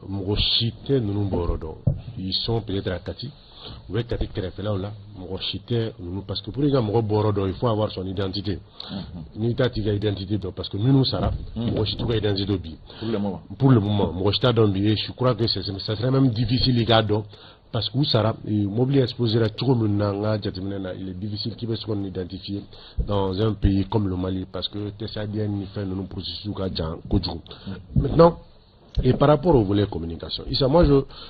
mɔgɔ si tɛ ninnu bɔ yɔrɔ dɔn. Ils sont peut-être à Kati, u bɛ Kati kɛrɛfɛlaw la, mɔgɔ si tɛ ninnu, parce que pour i ka mɔgɔ bɔ yɔrɔ dɔn, il faut avoir son identité. N'i t'a tigi ka identité dɔn, parce que minnu sara, mɔgɔ si t'u ka identité dɔn bi. Pour le moment. Pour le moment, mɔgɔ si t'a dɔn bi, et je crois que ça serait même difficile i k'a dɔn, parce que u sara, mobili explosera cogo min na, n ka jateminɛ na, il est difficile k'i bɛ se k'o identifier dans un pays comme le Mali, parce que test ADN ni fɛn ninnu processus ka jan kojugu. Maintenant, et par rapport au volet communication, Issa, moi,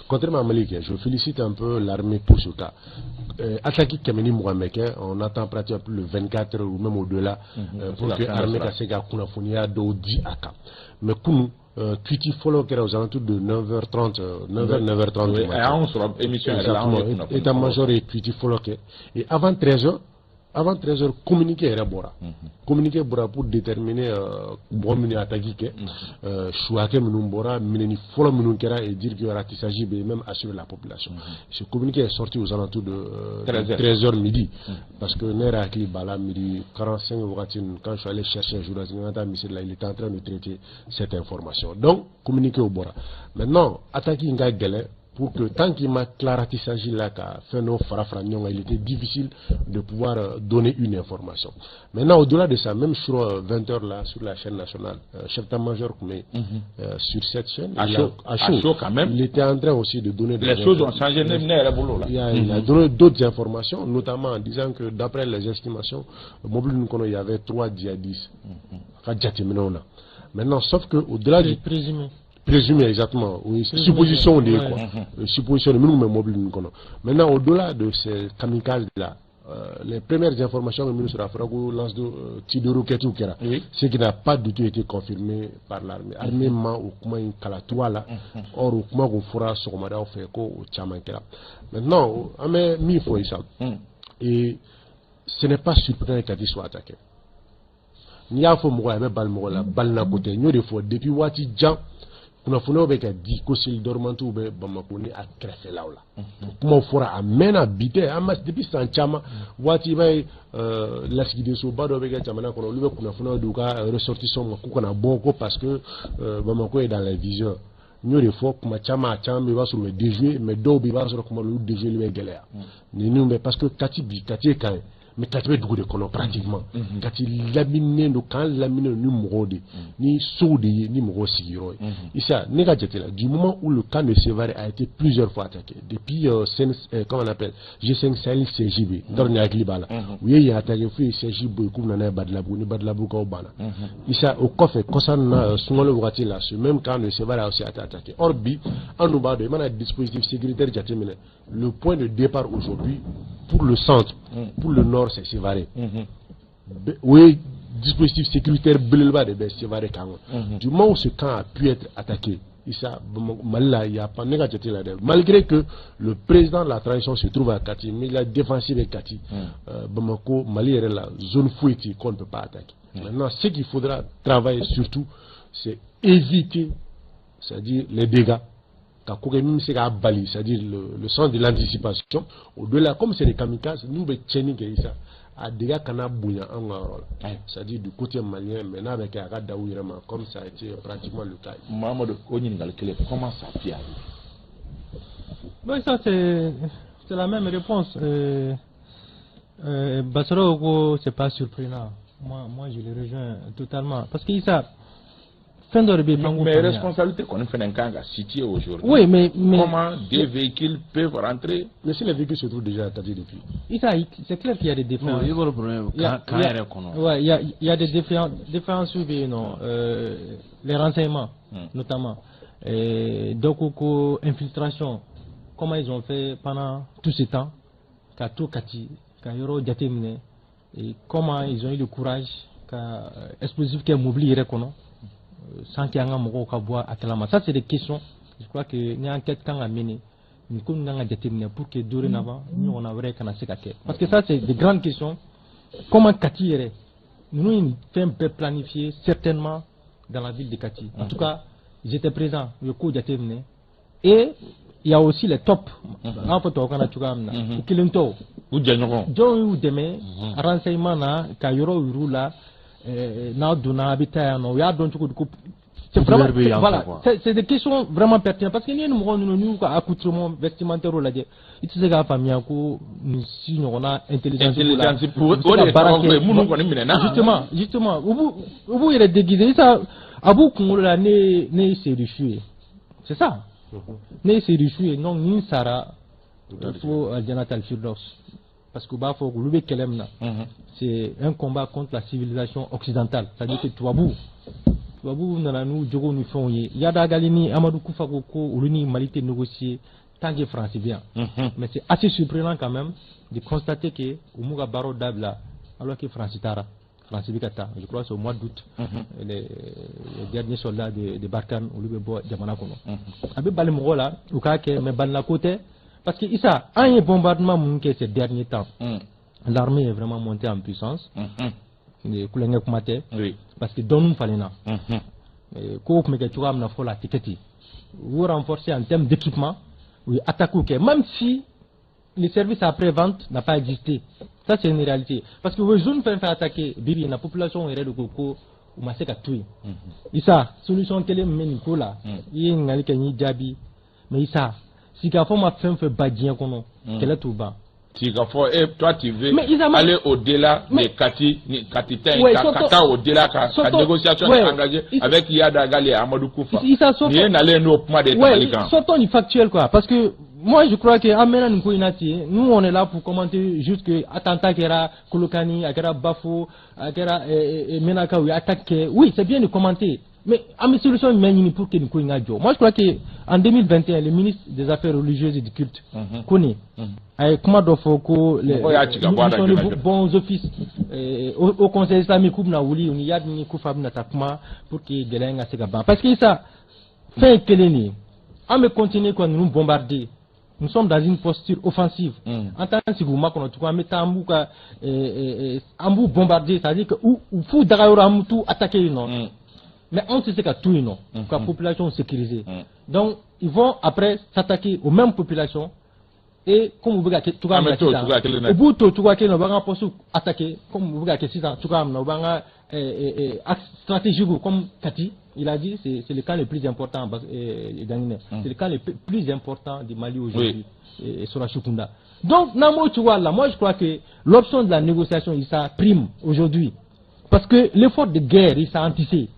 contrairement à Malik, je félicite un peu l'armée pour ce cas. Attaque 120 bɛ kɛ, on attend pratiquement plus de 24 heures ou même au-delà pour que l'armée ka se ka kunnafoniya dɔw di a kan. Mais kunu, tweet fɔlɔ kɛra aux alentours de 9h30, 9h, 9h30. Oui, anw sɔrɔ émission yɛrɛ la, anw ye kunnafoni. État-major ye tweet fɔlɔ kɛ. Et avant 13h, avant 13h, communiqué yɛrɛ bɔra. Communiqué bɔra pour déterminer mɔgɔ minnu ye attaque kɛ, su hakɛ minnu bɔra, minɛni fɔlɔ minnu kɛra, et dire que ratissage bɛ même assurer la population. Ce communiqué est sorti aux alentours de 13 13h midi, parce que ne yɛrɛ hakili b'a la, midi 45 wagati ninnu, quand je suis allé chercher un journaliste, n ka taa misiri la, il était en train de traiter cette information. Donc communiqué o bɔra. Maintenant, attaque in ka gɛlɛn pour que tant qu'il ma tila ratissage la ka fɛn dɔw fara fara ɲɔgɔn kan, il était difficile de pouvoir donner une information. Maintenant, au-delà de ça, même sur 20 heures là, sur la chaîne nationale, chef d'état-major tun bɛ sur cette chaîne. À il chaud. À À chaud, chaud quand même. Il était en train aussi de donner des Les choses ont changé, ne yɛrɛ bolo la. Il a donné d'autres informations, notamment en disant que d'après les estimations, mobili ninnu kɔnɔ, il y avait trois djihadistes. A ka jateminɛw na. Maintenant, sauf que au-delà du Présumé. Présumé, exactement. Oui, Présumé, supposition de ye ouais. quoi. Supposition de minnu bɛ mobili ninnu kɔnɔ. Maintenant, au-delà de ces kamikazes là, les premières informations que minnu sɔrɔ, a fɔra ko lance de tir de roquette kɛra, ce qui n'a pas du tout été confirmé par l'armée. Armée ma o kuma in kala tuba la. Or o kuma kun fɔra sɔgɔmadaw fɛ ko o caman kɛra. Maintenant, an bɛ min fɔ Isa, et ce n'est pas surprenant que Kati soit attaqué. N'i y'a fɔ mɔgɔ ye, a bɛ bali mɔgɔ la, balina ko tɛ. N y'o de fɔ depuis waati jan, kunnafoniyaw bɛ ka di ko cellule dormante bɛ Bamako ni a kɛrɛfɛlaw la. O kumaw fɔra a mɛnna, bi tɛ, an ma depuis san caman waati. I b'a ye, lasigidensoba dɔ bɛ kɛ jamana kɔnɔ, olu bɛ kunnafoniyaw di u ka ressortissants ma k'u kana bɔ ko parce que Bamako est dans les viseurs. N y'o de fɔ kuma caman, a caman bɛ, i b'a sɔrɔ u bɛ déjouer, mais dɔw bɛ, i b'a sɔrɔ kuma dɔw olu déjouer bɛ gɛlɛya. Ninnu bɛ parce que Kati bi, Kati ye camp ye, mais Kati bɛ dugu de kɔnɔ pratiquement. Kati laminilen don, camp laminilen don ni mɔgɔw de, ni sow de ye, ni mɔgɔw sigiyɔrɔ ye. Issa, ne ka jate la, du moment où le camp de Sévaré a été plusieurs fois attaqué depuis comment on appelle, G5 Sahel siège bɛ yen, n t'a dɔn ni hakili b'a la, u ye yen attaqué f'u ye siège bɔ yen k'u bɛ na n'a ye Badilabugu, ni Badilabugukaw banna. Issa, o kɔfɛ, kɔsa nin na, sunkalo wagati la, ce même camp de Sévaré a aussi été attaqué. Or bi, an dun b'a dɔn, i mana dispositif sécuritaire jateminɛ, le point de départ aujourd'hui pour le centre, pour le nord, c'est Sévaré. O ye dispositif sécuritaire belebeleba de bɛ Sévaré camp kɔnɔ. Du moment où ce camp a pu être attaqué, Issa, Mali la, il y a pas, ne ka jate la dɛ, malgré que le président de la transition se trouve à Kati, mais la défensive est Kati, Bamako, Mali yɛrɛ la, zone foyi tɛ qu'on ne peut pas attaquer. Maintenant, ce qu'il faudra travailler surtout, c'est éviter, c'est-à-dire les dégâts, ka ko kɛ min bɛ se k'a bali, c'est-à-dire le sens de l'anticipation. Au-delà, comme c'est des kamikazes, n'u bɛ tiɲɛni kɛ, Issa, a dégâts kana bonya an ka yɔrɔ la, c'est-à-dire du côté malien, mais n'a bɛ kɛ a ka da u yɛrɛ ma, comme ça a été pratiquement le cas. Mamadou, o ɲininkali kelen, comment ça peut arriver? Oui, ça c'est la même réponse. Bassoro, c'est pas surprenant. Moi, je le rejoins totalement. Parce que ça, fɛn dɔ de bɛ yen f'an k'o Mais faamuya. responsabilité kɔni fɛnɛ kan ka situer aujourd'hui. Oui, mais Comment des véhicules peuvent rentrer? Mais si les véhicules se trouvent déjà à Kati depuis. Issa, c'est clair qu'il y a des défaillances. I b'o problème camp yɛrɛ kɔnɔ. Ouais, il y a des défaillances bɛ yen nɔ, les renseignements notamment. Et donc, ko infiltration, comment ils ont fait pendant tout ce temps, ka to Kati, ka yɔrɔ jateminɛ, et comment ils ont eu le courage ka explosif kɛ mobili yɛrɛ kɔnɔ sans que an ka mɔgɔw ka bɔ a kalama. Ça, c'est des questions, je crois que ni enquête kan ka mener, nin ko ninnu kan ka jateminɛ pour que dorénavant ɲɔgɔnna wɛrɛ kana se ka kɛ, parce que ça, c'est des grandes questions. Comment Kati yɛrɛ, ninnu ye nin fɛn bɛɛ planifié certainement dans la ville de Kati. En tout cas, j'étais présent, u ye ko jateminɛ, et il y a aussi les tops, an b'a fɔ tubabukan na cogoya min na, u kelen tɛ o. U jɛɲɔgɔn. Jɔn y'u dɛmɛ renseignement na ka yɔrɔ yir'u la, n'aw donna a bɛ taa yan nɔ, u y'a dɔn cogo di ko c'est vraiment Couleur bɛ yan fɛ, voilà, quoi. c'est des questions vraiment pertinentes, parce que n'i ye nin mɔgɔ ninnu n'i y'u ka accoutrement vestimentaire lajɛ, i tɛ se k'a faamuya ko nin si ɲɔgɔnna intelligence b'u la. Intelligence, U bɛ se o de ka ye baara kabako ye, kɛ. Minnu kɔni minɛna. Justement, u b'u yɛrɛ déguiser. Isa, a b'u kunkolo la, ne ye Seydou ye, c'est ça, ne ye Seydou ye, donc ni n sara fo Aljanat al-Firdaus, parce que u b'a fɔ olu bɛ kɛlɛ min na, c'est un combat contre la civilisation occidentale, c'est-à-dire que tubabu nana n'u jogow ni fɛnw ye. Iyad Ag Ghali ni Amadou Koufa ko ko olu ni Mali tɛ négocier tant que France bɛ yan. Mais c'est assez surprenant quand même de constater que u m'u ka baaraw dabila alors que France taara, France bɛ ka taa. Je crois que c'est au mois d'août, les derniers soldats de Barkhane, olu bɛ bɔ jamana kɔnɔ. A bɛ bali mɔgɔw la u k'a kɛ, mais balila ko tɛ, parce que Issa, an ye bombardement minnu kɛ ces derniers temps, l'armée est vraiment montée en puissance. Kulonkɛ kuma tɛ, parce que dɔɔnin falenna. Kow tun bɛ kɛ cogoya min na fɔlɔ, a tɛ kɛ ten. U y'u renforcer en termes d'équipement, u ye attaque kɛ, même si le service après-vente n'a pas existé. Ça, c'est une réalité, parce que u ye zone fɛn fɛn attaqué bi bi in na, population yɛrɛ de ko ko u ma se ka to yen. Issa, solution kelen min bɛ nin ko la, i ye ɲininkali kɛ, n y'i jaabi, mais Issa, sigikafɔ ma fɛn fɛn ba diɲɛ kɔnɔ, kɛlɛ t'o ban. Sigikafɔ, et toi tu veux Mais Isa, aller au-delà de Kati ni Kati tɛ yen, ka taa au-delà ka négociation engagée avec Iyad Ag Ghali et Amadou Koufa. Issa, nin ye nalen n'o kuma de ye tabali kan. Sortons du factuel, quoi, parce que moi je crois que an mɛnna nin ko in na ten. Nous, on est là pour commenter juste que attentat kɛra Kolokani, a kɛra Bafo, a kɛra Menaka, u ye attaque kɛ. Oui, c'est bien de commenter, mais an bɛ solution jumɛn ɲini pour que nin ko in ka jɔ? Moi, je crois que en 2021, le ministre des Affaires religieuses et du culte, Kone, a ye kuma dɔ fɔ ko les Mɔgɔw y'a ci ka bɔ a la mission joona de joona. Bons offices au conseil islamique, k'u bɛna wuli, u ni Iyad ni Koufa bɛna taa kuma pour que gɛlɛya in ka se ka ban, parce que sa fɛn ye kelen de ye, an bɛ continuer ka ninnu bombarder. Nous sommes dans une posture offensive. En tant que si vous m'avez tout an b'u bombarder, c'est-à-dire que ou fou dagayɔrɔ an tout attaquer non. Mais on sait que tout non, la population sécurisée. Donc ils vont après s'attaquer aux mêmes populations et comme vous voyez tout au bout de tout on va attaquer comme vous voyez sisan cogoya min na u b'an ka axe stratégique comme Kati il a dit, c'est le cas le plus important Daniel, c'est le cas le plus important du Mali aujourd'hui, oui. Sur la Chukunda. Donc Namo là, moi je crois que l'option de la négociation ça prime aujourd'hui parce que l'effort de guerre il s'est antissé.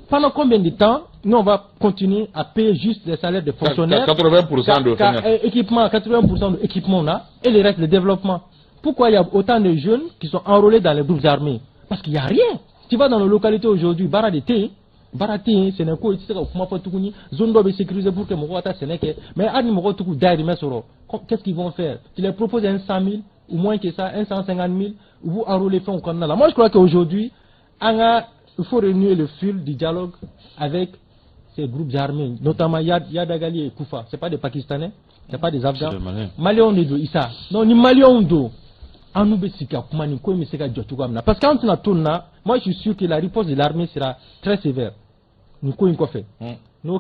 Pendant combien de temps nous on va continuer à payer juste les salaires des fonctionnaires, 80% de équipement, 80% de l'équipement on a, et le reste le développement. Pourquoi il y a autant de jeunes qui sont enrôlés dans les groupes armés? Parce qu'il n'y a rien. Tu vas dans nos localités aujourd'hui, Baradete, c'est un coup, zone doit sécuriser pour que mon mais qu'est-ce qu'ils vont faire? Tu leur proposes un 100 000 ou moins que ça, un 150 000, ou vous enrôlez fonds comme là. Moi je crois qu'aujourd'hui, il faut renouer le fil du dialogue avec ces groupes armés, notamment Iyad Ag Ghali et Koufa. Ce n'est pas des Pakistanais, ce n'est pas des Afghans. Maliens de Issa. Non, ni Maliens de. Parce que quand on a tourné, moi je suis sûr que la riposte de l'armée sera très sévère. Nous fait. Nous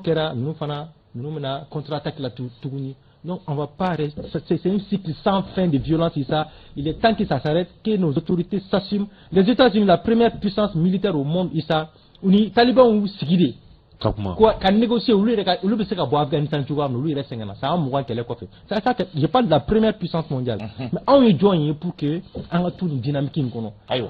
nous contre-attaque la Tuguni. Donc on va pas rester. C'est un cycle sans fin de violence. Ça. Il est temps que ça s'arrête, que nos autorités s'assument. Les États-Unis, la première puissance militaire au monde, Issa, les talibans ont signé. Quoi, quand négocier, ou lui, c'est qu'à Afghanistan, tu vois, lui, il reste ça a un qu'elle est quoi fait. Ça, je parle de la première puissance mondiale. Mais on est joint pour que on a toute une dynamique qui nous connaît. Aïe.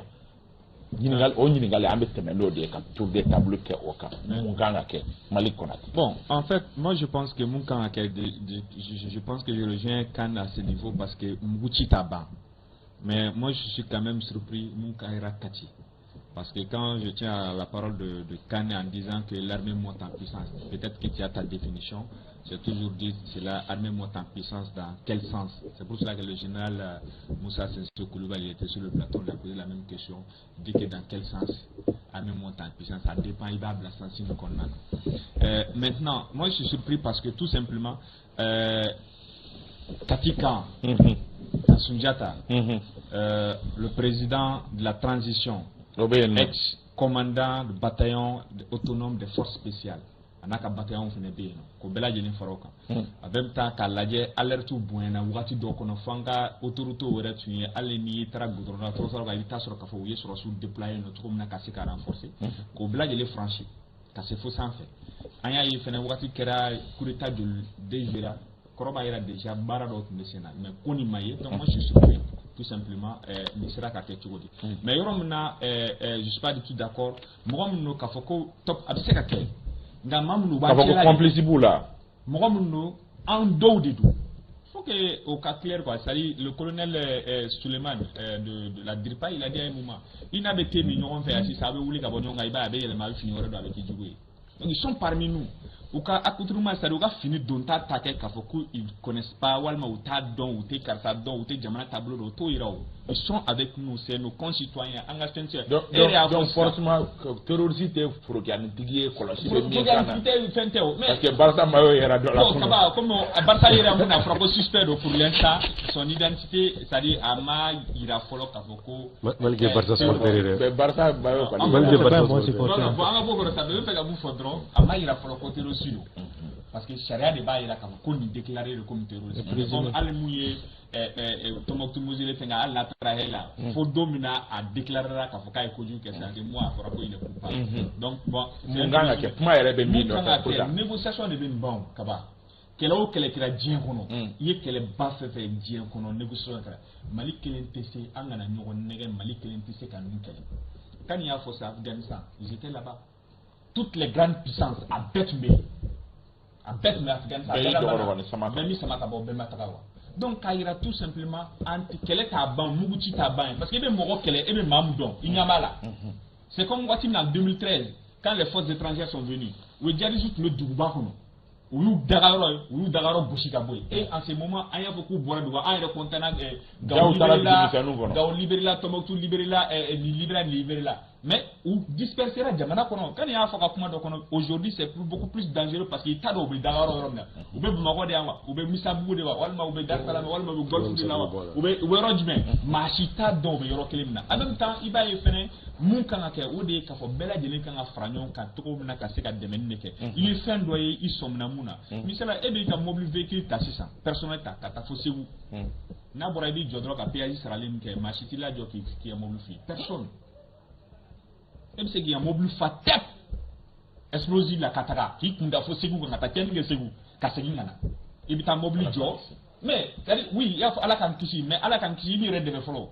Bon, en fait, moi je pense que mon camp, je pense que je rejoins Khan à ce niveau parce que Mouchi Taba. Mais moi je suis quand même surpris, mon camp Kati. Parce que quand je tiens à la parole de Khan en disant que l'armée monte en puissance, peut-être que tu as ta définition, j'ai toujours dit que l'armée monte en puissance dans quel sens? C'est pour cela que le général Moussa Sensou Koulibaly était sur le plateau, il a posé la même question, il dit que dans quel sens l'armée monte en puissance, ça dépend, il va à la sensible qu'on a. Maintenant, moi je suis surpris parce que tout simplement, Katika, Sundiata, le président de la transition, ex-commandant du bataillon autonome des forces spéciales. Anaka bataillon fene be yen ko bɛɛ lajɛlen fara o kan a bɛɛ bɛ taa k'a lajɛ alerte bonyana wagati dɔw kɔnɔ fo an ka autorité yɛrɛ tun ye hali n'i taara goudron na tɔɔrɔ kan i bɛ taa sɔrɔ k'a fɔ u ye sɔrɔsiw déployer nɔ cogo min na ka se ka renforcer k'o bɛɛ lajɛlen franchi ka se fo sanfɛ an y'a ye fɛnɛ wagati kɛra coup d'état joli déjouera kɔrɔ b'a yira déjà baara dɔw tun bɛ sen na mais ko nin ma ye donc moi je suis surpris tout simplement nin sera ka kɛ cogo di mais yɔrɔ min na je suis pas du tout d'accord mɔgɔ min don k'a fɔ ko top a bɛ se ka kɛ nka maa minnu b'an cɛla de complice b'u la mɔgɔ minnu don an dɔw de don faut que au cas clair quoi, c'est-à-dire le colonel Souleymane de la DIRPA, il a dit à un moment i n'a bɛ te min ɲɔgɔn fɛ yan sisan a bɛ wuli ka bɔ ɲɔgɔn kan i b'a ye a bɛ yɛlɛma a bɛ fini wɛrɛ don a bɛ kɛ jugu ye. Donc ils sont parmi nous. U ka accoutrement, c'est-à-dire u ka fini donta ta kɛ k'a fɔ ko ils connaissent pas walima u t'a dɔn u tɛ karisa dɔn u tɛ jamana taabolo dɔn u t'o yira o. Ils sont avec nous, c'est nos concitoyens an ka fɛn tɛ. Donc forcément terroriste tɛ forokiyanitigi ye kɔlɔsi bɛ min kan na. Forokiyanitigi tɛ fɛn tɛ o. Parce que Barça maillot yɛrɛ dɔ la. Bon kaba comme Barça yɛrɛ mun na fɔra ko suspect don pour l'instant son identité, c'est-à-dire a ma yira fɔlɔ k'a fɔ ko. Mali kɛ Barça supporter ye dɛ. Barça maillot kɔni. Mali kɛ Barça supporter. Non non bon an ka bɔ o kɔrɔ sa n bɛ fɛ ka mun fɔ dɔrɔn a ma yira fɔlɔ ko terroriste don. Parce que sariya de b'a yira k'a fɔ ko nin déclaré de comme terroriste. Comme hali mun ye Tombouctou Mosele fɛn hali n'a taara hɛ la fo don min na a déclarera k'a fɔ k'a ye kojugu kɛ c'est à dire moi a fɔra ko il est coupable. Donc bon. Mun kan ka kɛ kuma yɛrɛ bɛ min nɔfɛ ko négociation de bɛ nin ban o kaba. Kɛlɛ o kɛlɛ kɛra diɲɛ kɔnɔ i ye kɛlɛba fɛn fɛn diɲɛ kɔnɔ négociation kɛra Mali kelen tɛ se an kana ɲɔgɔn nɛgɛ Mali kelen tɛ se ka ninnu kɛlɛ. Quand il y a fɔ Afghanistan, ils étaient là-bas. Toutes les grandes puissances a bɛɛ tun bɛ yen. A bɛɛ tun bɛ Afghanistan. Bɛɛ mi sama ka bɔ bɛɛ ma taga wa. Donc k'a yira tout simplement an kɛlɛ t'a ban muguci t'a ban ye parce que i bɛ mɔgɔ kɛlɛ e bɛ maa min dɔn i ɲɛ b'a la. C'est comme waati min na en 2013 quand les forces étrangères sont venues u ye djihadistes tun bɛ duguba kɔnɔ u y'u dagayɔrɔ ye u y'u dagayɔrɔ gosi ka bɔ yen et en ce moment an y'a fɔ k'u bɔra dugu an yɛrɛ content na Gao libéré la Gao libéré la Tombouctou libéré la nin libéré la nin libéré la. Mais u dispersera jamana kɔnɔ. Kan y'a fɔ ka kuma dɔ kɔnɔ, aujourd'hui c'est beaucoup plus dangereux parce que i t'a dɔn u bɛ daga yɔrɔ min na. U bɛ Bamakɔ de yan wa, u bɛ Misabugu de wa, walima u bɛ Dar-Salam, walima u bɛ Golf de la wa, u bɛ yɔrɔ jumɛn, maa si t'a dɔn u bɛ yɔrɔ kelen min na. En même temps, i b'a ye fɛnɛ, mun kan ka kɛ, o de ye k'a fɔ bɛɛ lajɛlen kan ka fara ɲɔgɔn kan cogo min na ka se ka dɛmɛni de kɛ. I ye fɛn dɔ ye, i sɔmina mun na. Misala, e b'i ka mobili véhicule ta sisan, personnel ta ka taa fo Segu. N'a bɔra, i b'i jɔ dɔrɔn ka péage sarali min kɛ, maa si t'i lajɔ k'i ka mobili f'i ye, personne. E bɛ se k'i ka mobili fa tɛp explosive la ka taga k'i kun da fo Segu kan, ka taa tiɲɛni kɛ Segu, ka segin ka na. I bɛ taa mobili jɔ, mais c'est à dire, oui, i y'a fɔ Ala k'an kisi, mais Ala k'an kisi, i b'i yɛrɛ dɛmɛ fɔlɔ.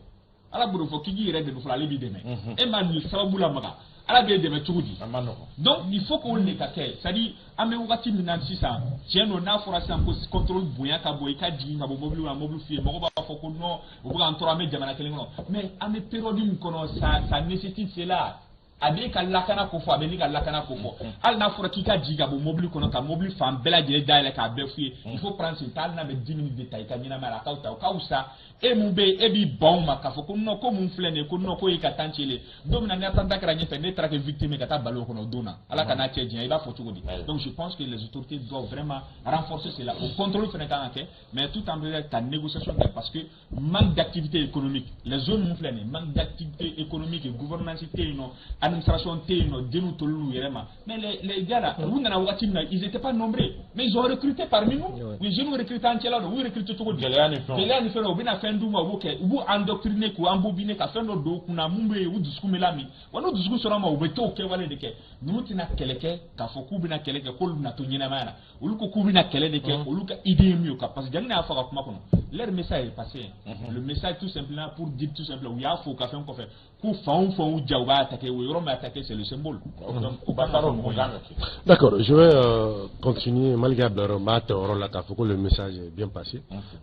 Ala b'o de fɔ k'i k'i yɛrɛ dɛmɛ fɔlɔ, ale b'i dɛmɛ. E ma nin sababu lamaga, Ala b'e dɛmɛ cogo di? A ma nɔgɔn. Donc il faut k'o de ka kɛ, c'est à dire an bɛ wagati min na sisan, tiɲɛ don, n'a fɔra sisan ko contrôle bonya ka bon, i ka jigin ka bɔ mobili la, mobili f'i ye, mɔgɔw b'a fɔ ko non, u bɛ k'an tɔɔrɔ, an bɛ jamana kelen kɔnɔ. Mais an bɛ période min kɔnɔ, ça nécessite cela. A b'e ka lakana ko fɔ, a bɛ ne ka lakana ko fɔ. Hali n'a fɔra k'i ka jigin ka bɔ mobili kɔnɔ, ka mobili fan bɛɛ lajɛlen dayɛlɛ k'a bɛɛ f'i ye, il faut prendre ce temps. Hali n'a bɛ 10 minutes de ta i ka ɲɛnamaya la, a k'aw ta, o ka fisa. E mun bɛ yen, e b'i ban o ma k'a fɔ ko non, ko mun filɛ nin ye, ko non, ko y'i ka temps tiɲɛlen. Don min na ni attentat kɛra ɲɛfɛ, ne taara kɛ victime ye ka taa balo kɔnɔ o don na, Ala ka n'a cɛ janya, i b'a fɔ cogo di? Donc je pense que les autorités doivent vraiment renforcer cela. O contrôle fana kan ka kɛ, mais tout en faisant ka négociation kɛ, parce que manque d'activité économique, les zones mun filɛ nin ye, manque d'activité économique et gouvernance tɛ yen nɔ, administration tɛ yen nɔ, denw tol'u yɛrɛ ma. Mais les gars là, u nana wagati min na, ils étaient pas nombreux, mais ils ont recruté parmi nous. U ye jeunes recruté an cɛla don. U recruté cogo di? Gɛlɛya ni fɛnw. Gɛlɛya ni fɛnw. U bɛna fɛn d'u ma, u b'o kɛ, u b'u endoctriner, k'u embobiner, ka fɛn dɔ don u kunna mun bɛ yen, u dusukun bɛ lamin wa. N'u dusukun sɔrɔ ma, u bɛ t'o kɛwale de kɛ. Ninnu tɛna kɛlɛ kɛ k'a fɔ k'u bɛna kɛlɛ kɛ, k'olu bɛna to ɲɛnamaya la. Olu ko k'u bɛna kɛlɛ de kɛ. Olu ka idée ye min ye, ka parce que Jamina y'a fɔ a ka kuma kɔnɔ, leur message est passé, le message tout simplement, pour dire tout simplement, u y'a fɔ u ka fɛn kɔfɛ k'u fan o fan u ja, u b'a attaquer o yɔrɔ min, attaquer, c'est le symbole. Donc u b'a dɔn mɔgɔ kan ka kɛ. D'accord, je vais continuer malgré Blaroma la k'a fɔ ko le message est bien passé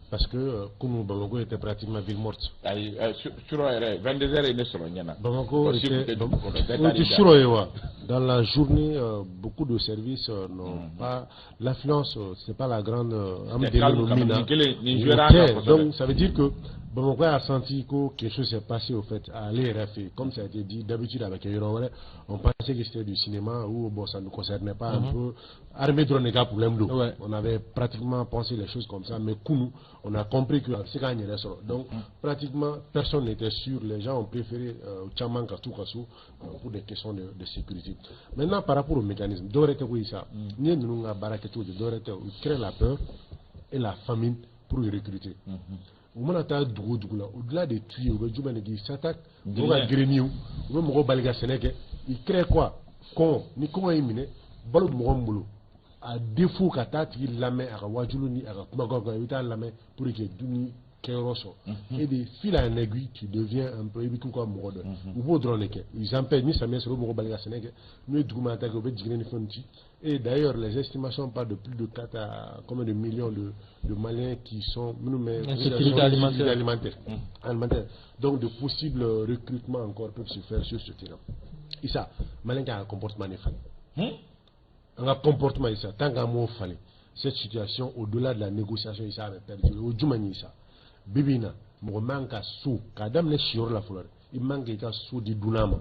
parce que comme Bamako était pratiquement ville morte. Ayi, surɔ yɛrɛ, 22 heures ye ne sɔrɔ ɲɛna. Bamako Mɔgɔ si tun était tɛ dugu kɔnɔ, bɛɛ o taar'i tɛ da. Surɔ ye wa, dans la journée beaucoup de services n'ont pas l'affluence, c'est pas la grande an bɛ C'était calme deli quand min même. na. Nin kelen, nin O jouera an kan tɛ. kosɛbɛ. Donc ça veut dire que Bamako a senti que quelque chose s'est passé au fait à ale yɛrɛ fɛ yen. Comme ça a été dit d'habitude avec yɔrɔ wɛrɛ, on pensait que c'était du cinéma ou bon, ça ne concernait pas un peu armée dɔrɔn de ka problème don. On avait pratiquement pensé les choses comme ça, mais kunu on a compris que a bɛ se k'an yɛrɛ sɔrɔ. Donc pratiquement personne n'était sûr, les gens ont préféré caman ka t'u ka so pour des questions de sécurité. Maintenant, par rapport au mécanisme, dɔwɛrɛ tɛ koyi sa, n'i ye ninnu ka baara kɛcogo di, dɔwɛrɛ tɛ, u crée la peur et la famine pour y recruter. U mana taa dugu o dugu la, au-delà de tuer, u bɛ jumɛn de kɛ? Ils s'attaquent mɔgɔw ka grenier, u bɛ mɔgɔw bali ka sɛnɛ kɛ. Ils créent quoi? Kɔngɔ. Ni kɔngɔ y'i minɛ, balo bɛ mɔgɔ min bolo, à défaut ka taa tigi lamɛn a ka wajulu ni a ka kumakanw kan, i bɛ taa lamɛn pour que dumuni kɛyɔrɔ sɔrɔ, et de fil en aiguille tu deviens un peu, i bɛ k'u ka mɔgɔ dɔ ye. U b'o dɔrɔn de kɛ. Ils empêchent, ni samiyɛ sera, u bɛ mɔgɔw bali ka sɛnɛ kɛ, n'u ye dugu mana ta kɛ, u bɛ jiginɛ ni fɛnw ci. Et d'ailleurs, les estimations parlent de plus de 4 à combien de millions de Maliens qui sont minnu bɛ Insécurité alimentaire. Alimentaire. Donc de possibles recrutements encore peuvent se faire sur ce terrain. Issa, Malien ka comportement de falen, an ka comportement, Issa, tant qu'an m'o falen, cette situation, au-delà de la négociation, Issa, a bɛ perdurer. O jumɛn ye, Issa? Bi bi in na, mɔgɔ man ka so k'a daminɛ siyɔrɔ la fɔlɔ dɛ, i man k'i ka so di dunan ma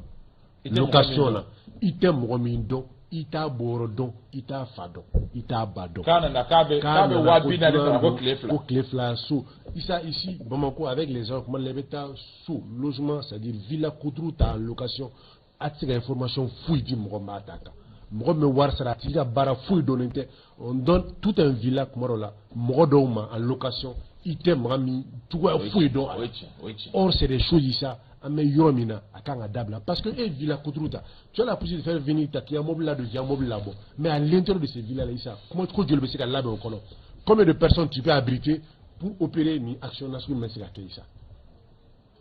I tɛ mɔgɔ location min na, i tɛ mɔgɔ min dɔn, i t'a bɔyɔrɔ dɔn, i t'a fa dɔn, i t'a ba dɔn. K'a nana k'a bɛ nana 40 000 sara ko dunan tile 2. Ko tile 2 so. Issa, ici Bamako, avec les gens, kuma la, i bɛ taa so logement, c'est à dire villa kuturu ta en location, a tɛ se ka information foyi di mɔgɔ min b'a ta kan, mɔgɔ min bɛ wari sara, a tigi ka baara foyi dɔnnen tɛ. On donne tout un villa kuma dɔ la mɔgɔ dɔw ma en location, i tɛ mɔgɔ min cogoya foyi dɔn a O la. ye tiɲɛ, o ye tiɲɛ. Or, c'est des choses, Issa, an bɛ yɔrɔ min na, a kan ka dabila, parce que e villa kuturu ta, tu as la possibilité de faire venir ta, k'i ka mobili ladon, k'i ka mobili labɔ, mais à l'intérieur de ces villas là, Issa, kuma ko joli bɛ se ka labɛn o kɔnɔ? Combien de personnes tu peux abriter pour opérer ni action nasugu min bɛ se ka kɛ, Issa?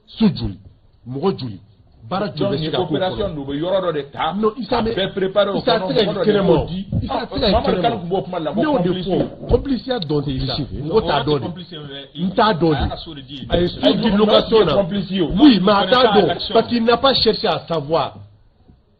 So joli, mɔgɔ joli, baara joli Donc bɛ se ni ka k'o opération kɔnɔ? don, u bɛ yɔrɔ dɔ de ta Non, Issa, ka mais bɛɛ préparer o Issa kɔnɔ, tɛ se ka mɔgɔ dɔ kɛ de kɛnɛma b'o o. di. Issa tɛ se ka kɛ Mamadu Kane kɛnɛma. tun b'o kuma la Ne ko y'o de complice. fɔ, compliciya dɔn tɛ, Issa, mɔgɔ t'a dɔn de, n t'a dɔn de. A ye so di location na. Complice ye o. Oui, mais a t'a connaît pas dɔn l'action. parce qu'il n'a pas cherché à savoir.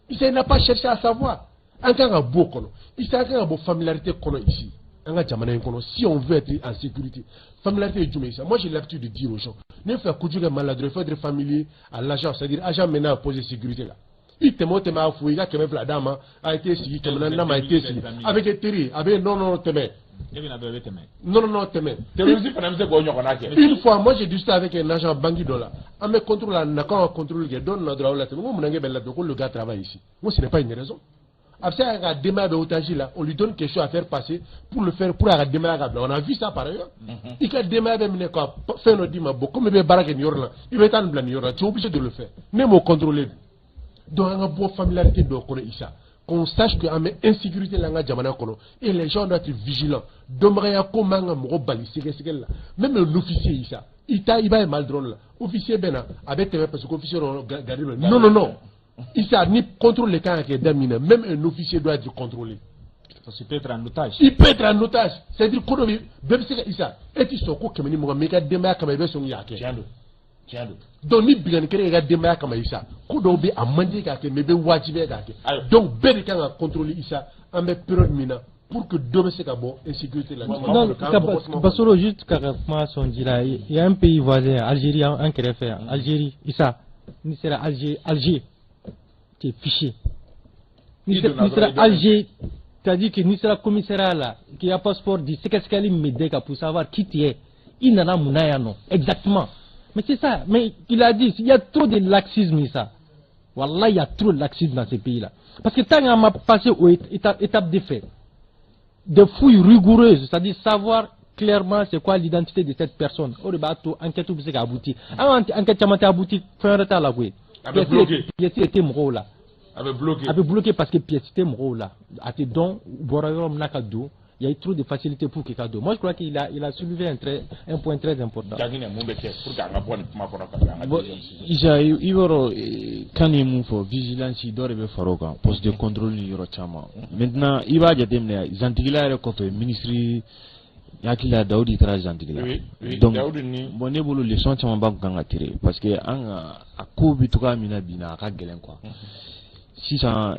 Issa, il n'a pas cherché à savoir. An kan ka bɔ o kɔnɔ, Issa, an kan ka bɔ familiarité kɔnɔ ici, an ka jamana in kɔnɔ, si on veut être en sécurité. Familiarité ye jumɛn ye, Issa? Moi, j'ai l'habitude de dire aux gens, ne fɛ kojugu kɛ Mali la dɔrɔn, il faut être familier à l'agent, c'est-à-dire agent maintenant à poste de sécurité là. I tɛmɛ o tɛmɛ a fo i ka 200 d'a ma, a ye t'e sigi 400 d'a ma, a ye t'e sigi. A bɛ kɛ teri ye, a bɛ non non tɛmɛ. E bɛna dɔn i bɛ tɛmɛ. Non non tɛmɛ. Terroriste fana bɛ se k'o ɲɔgɔnna kɛ. Une fois, moi j'ai discuté avec un agent banque dɔ la, an bɛ contrôle la, na kan ka contrôle kɛ, dɔ nana dɔrɔn aw la tɛmɛ, n ko mun na k'e bɛ la dɔn ko le gars travaille ici. N ko ce n'est pas une raison. A bɛ se ka k'a denbaya bɛ otage la, on lui donne quelque chose à faire passer pour le faire pour a ka denbaya ka bila. On a vu ça par ailleurs. I ka denbaya bɛ minɛ ka fɛn dɔ d'i ma, bon comme i bɛ baara kɛ nin yɔrɔ la, i bɛ taa nin bila nin yɔrɔ la, tu es obligé de le faire. Ne m'o contrôler dun. Donc an ka bɔ familiarité dɔ kɔnɔ Isa. Qu'on sache que an bɛ insécurité la an ka jamana kɔnɔ et les gens doivent être vigilants. Dɔnbagaya ko man ka mɔgɔ bali sɛgɛsɛgɛli la. Même un officier Isa, i ta i b'a ye Mali dɔrɔn de la. Officier bɛ na, a bɛ tɛmɛ parce que officier dɔ garde non non non. Isa, ni contrôle le kan ka kɛ da min na, même un officier doit être contrôlé. Parce qu'il peut être en otage. Il peut être en otage. C'est-à-dire ko dɔ bɛ bɛɛ bɛ se ka Isa, e ti sɔn ko 120, mais i ka denbaya kama i bɛ sɔn k'a kɛ. Tiɲɛ don. Tiɲɛ don. Donc ni binkanni kɛra i ka denbaya kama Isa, ko dɔw bɛ a man di k'a kɛ, mais i bɛ wajibiya k'a kɛ. Donc bɛɛ de kan ka contrôler Isa, an bɛ période min na pour que dɔ bɛ se ka bɔ insécurité la. Non, Basoro, juste ka kuma sɔn ji la, il y a un pays voisin, Algérie, an kɛrɛfɛ, Algérie, Isa, n'i sera Alger, Alger, tu es fiché. N'i sera Alger, c'est-à-dire que n'i sera commissariat la, k'i ka passeport di, sɛgɛsɛgɛli min bɛ da i kan pour savoir qui tu es, i nana mun na yan nɔ, exactement. Mais c'est ça, mais il a dit, il y a trop de laxisme, ça. Wallah, il y a trop de laxisme dans ces pays-là. Parce que tant qu'on m'a passé aux étapes de fait, des fouilles rigoureuses, c'est-à-dire savoir clairement c'est quoi l'identité de cette personne. O de b'a to enquête bɛ se ka aboutir. An ka enquête caman tɛ aboutir fɛn wɛrɛ t'a la koyi. A bɛ bloqué. Pièce tɛ mɔgɔw la. A bɛ bloqué. A bɛ bloqué parce que pièce tɛ mɔgɔw la. A tɛ dɔn u bɔra yɔrɔ min na ka don. Il y a eu trop de facilité pour qu'il don. Moi, je crois qu'il a soulevé un point très important. Jaginɛ mun bɛ kɛ pour que an ka bɔ nin kuma kɔnɔ ka an ka Bon, Isa, i b'a dɔn kan ye mun fɔ, vigilance dɔ de bɛ fara o kan, poste de contrôle ni yɔrɔ caman. Maintenant, i b'a jateminɛ Zantigila yɛrɛ kɔfɛ, ministre n hakili la Dawudi taara Zantigila. Oui, oui, donc Dawudi ni bon ne bolo leçon caman ba kan ka tirer parce que an ka a ko bɛ cogoya min na bi na a ka gɛlɛn quoi. Sisan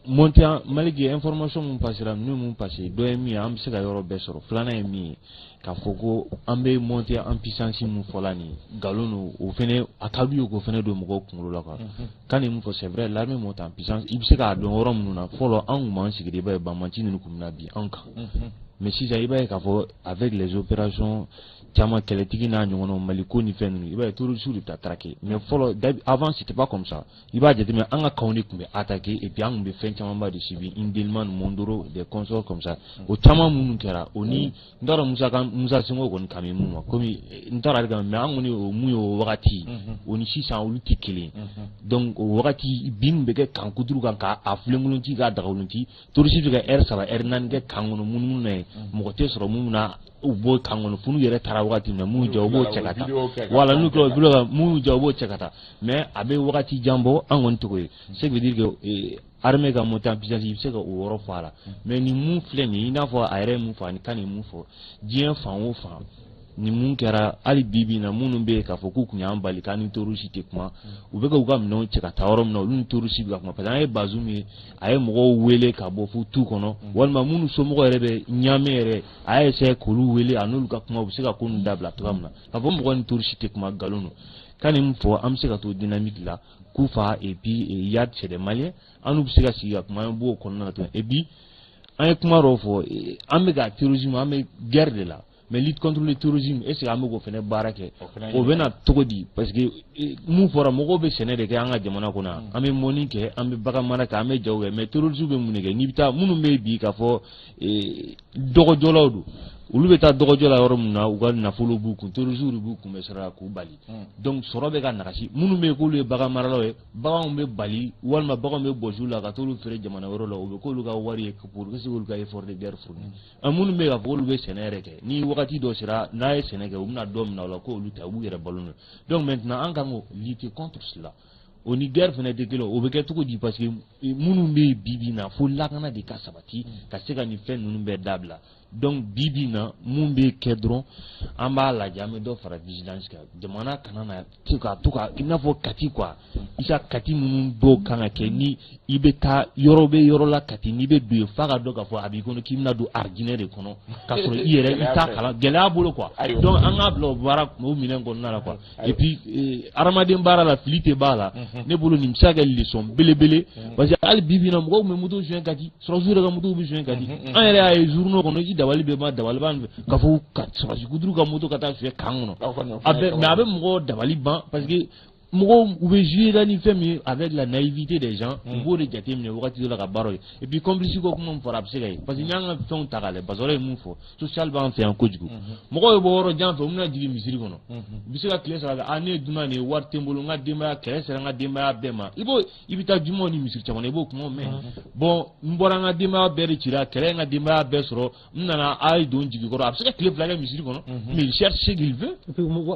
monter Maliki information mun passera ninnu mun passé dɔ ye min ye an bɛ se ka yɔrɔ bɛɛ sɔrɔ, filanan ye min ye k'a fɔ ko an bɛ monter en puissance mun fɔla nin nkalon don, o fɛnɛ a ka d'u ye k'o fɛnɛ don mɔgɔw kunkolo la quoi. Kan ye mun fɔ, c'est vrai, l'armée monte en puissance, i bɛ se k'a dɔn yɔrɔ minnu na fɔlɔ an kun b'an sigi de, i b'a ye banbanci ninnu kun bɛ na bin anw kan, mais sisan i b'a ye k'a fɔ avec les opérations caman kɛlɛtigi n'a ɲɔgɔnnaw Mali ko ni fɛn ninnu, i b'a ye terroristes de bɛ taa traquer, mais fɔlɔ avant c'était pas comme ça. I b'a jateminɛ an ka camps de tun bɛ attaquer et puis an tun bɛ fɛn camanba de subir, Indelman, Mondoro, des consorts comme ça, o caman minnu kɛra o ni n t'a dɔn Musa kan Musa Senko kɔni kan bɛ mun ma komi n t'a dɔn ale kan, mais an kɔni o mun ye o wagati o ni sisan olu tɛ kelen. Donc o wagati bin bɛ kɛ camp kuturu kan k'a filenkolon ci k'a dagawulon ci, terroriste bɛ ka heure 3 heure 4 kɛ camp kɔnɔ munumunu na yen, mɔgɔ tɛ sɔrɔ mun na u bɔ camp kɔnɔ fo n'u yɛrɛ taara wagati min na mun jɔ u b'o cɛ ka taa, voilà, n'u kila o kan mun jɔ u b'o cɛ ka taa, mais a bɛ wagati jan bɔ an kɔni t'o ye. Ce qui veut dire que armée ka monter en puissance, i bɛ se ka o yɔrɔ fɔ a la, mais nin mun filɛ nin ye, i n'a fɔ a yɛrɛ ye mun fɔ ani kan ye mun fɔ, diɲɛ fan o fan ni mun kɛra hali bi bi in na, minnu bɛ yen k'a fɔ k'u kun y'an bali k'an ni terroriste tɛ kuma, u bɛ ka u ka minɛnw cɛ ka taa yɔrɔ min na, olu ni terroriste bɛ ka kuma, parce que an ye Bazoum ye, a ye mɔgɔw wele ka bɔ fo tu kɔnɔ, walima minnu somɔgɔw yɛrɛ bɛ Ɲamɛ yɛrɛ, a y'a essayer k'olu wele a n'olu ka kuma, u bɛ se ka ko ninnu dabila cogoya min na. K'a fɔ mɔgɔ ni terroriste tɛ kuma, nkalon don. Kan ni mun fɔ, an bɛ se ka to dynamique la Kufa et puis Iyad, c'est des Maliens, an n'u bɛ se ka sigi ka kuma, an b'o kɔnɔna la tuguni. Et puis an ye kuma dɔw fɔ, an bɛ ka terrorisme, an bɛ guerre de la, mais lutte contre le terrorisme, est ce que an bɛ k'o fɛnɛ baara kɛ, o bɛ na cogo di? Parce que mun fɔra, mɔgɔw bɛ sɛnɛ de kɛ an ka jamana kɔnɔ yan, an bɛ mɔnni kɛ, an bɛ bagan mara kɛ, an bɛ jago kɛ, mais terrorisme bɛ mun de kɛ? N'i bɛ taa minnu bɛ yen bi k'a fɔ dɔgɔjɔlaw don, olu bɛ taa dɔgɔjɔ la yɔrɔ min na, u ka nafolo b'u kun, terroristes de b'u kunbɛ sira la k'u bali. Donc sɔrɔ bɛ ka nagasi. Minnu bɛ yen k'olu ye bagan maralaw ye, baganw bɛ bali walima baganw bɛ bɔsi u la ka t'olu feere jamana wɛrɛw la, o bɛ k'olu ka wari ye pour que se k'olu ka effort de guerre fournir. Minnu bɛ yen k'a fɔ k'olu bɛ sɛnɛ yɛrɛ kɛ, ni wagati dɔ sera n'a ye sɛnɛ kɛ, u bɛna dɔ minɛ o la k'olu ta, u b'u yɛrɛ balo n'o ye. Donc maintenant an kan k'o lutter contre cela, o ni guerre fɛnɛ tɛ kelen. O bɛ kɛ cogo di? Parce que minnu bɛ yen bi bi in na, fo lakana de ka sabati ka se ka nin fɛn ninnu bɛɛ dabila. Donc bi bi in na, mun bɛ kɛ dɔrɔn, an b'a lajɛ, an bɛ dɔ fara vigilance kan, jamana kana na to ka to ka i n'a fɔ Kati quoi. I ka Kati minnu dɔw kan ka kɛ, ni i bɛ taa yɔrɔ bɛ yɔrɔ la Kati, n'i bɛ don yen, f'a ka dɔn k'a fɔ a b'i kɔnɔ k'i bɛna don arijinɛ de kɔnɔ, k'a sɔrɔ i yɛrɛ i t'a kalan gɛlɛya bolo quoi. Donc an k'a bila o baara o minɛn kɔnɔna la quoi. Et puis hadamaden baara la, fili tɛ b'a la. Ne bolo, nin bɛ se ka kɛ leçon belebele, parce que hali bi bi in na, mɔgɔw tun bɛ moto suɲɛ Kati, sɔrɔdasiw yɛrɛ ka moto bɛ suɲɛ Kati. An yɛrɛ y'a ye journaux kɔnɔ, i dabali bɛ ban, dabali ban k'a fɔ ka sɔrɔdasi kuturu ka moto ka taa suɲɛ camp kɔnɔ. A bɛ, mais a bɛ mɔgɔw dabali ban, parce que mɔgɔw u bɛ jouer la ni fɛn min ye, avec la naïveté des gens, u b'o de jateminɛ wagati dɔ la ka baaraw ye. Et puis complice ko kuma min fɔra, a bɛ se ka ye, parce que n'i y'an ka fɛnw ta k'a lajɛ, Basɔrɔ ye mun fɔ, social b'an fɛ yan kojugu. Mɔgɔw bɛ bɔ yɔrɔ jan fɛ, u bɛna jigin misiri kɔnɔ, u bɛ se ka tile 3 kɛ. Ah, ne ye dunan de ye, wari tɛ n bolo, n ka denbaya, kɛlɛ sera n ka denbaya bɛɛ ma. I b'o, i bɛ taa jumaw ni misiri caman na, i b'o kumaw mɛn. Bon, n bɔra, n ka denbaya bɛɛ de cira, kɛlɛ ye n ka denbaya bɛɛ sɔrɔ, n nana, a ye don jigi kɔrɔ. A bɛ se ka tile 2 kɛ misiri kɔnɔ, mais il cherche ce qu'il veut.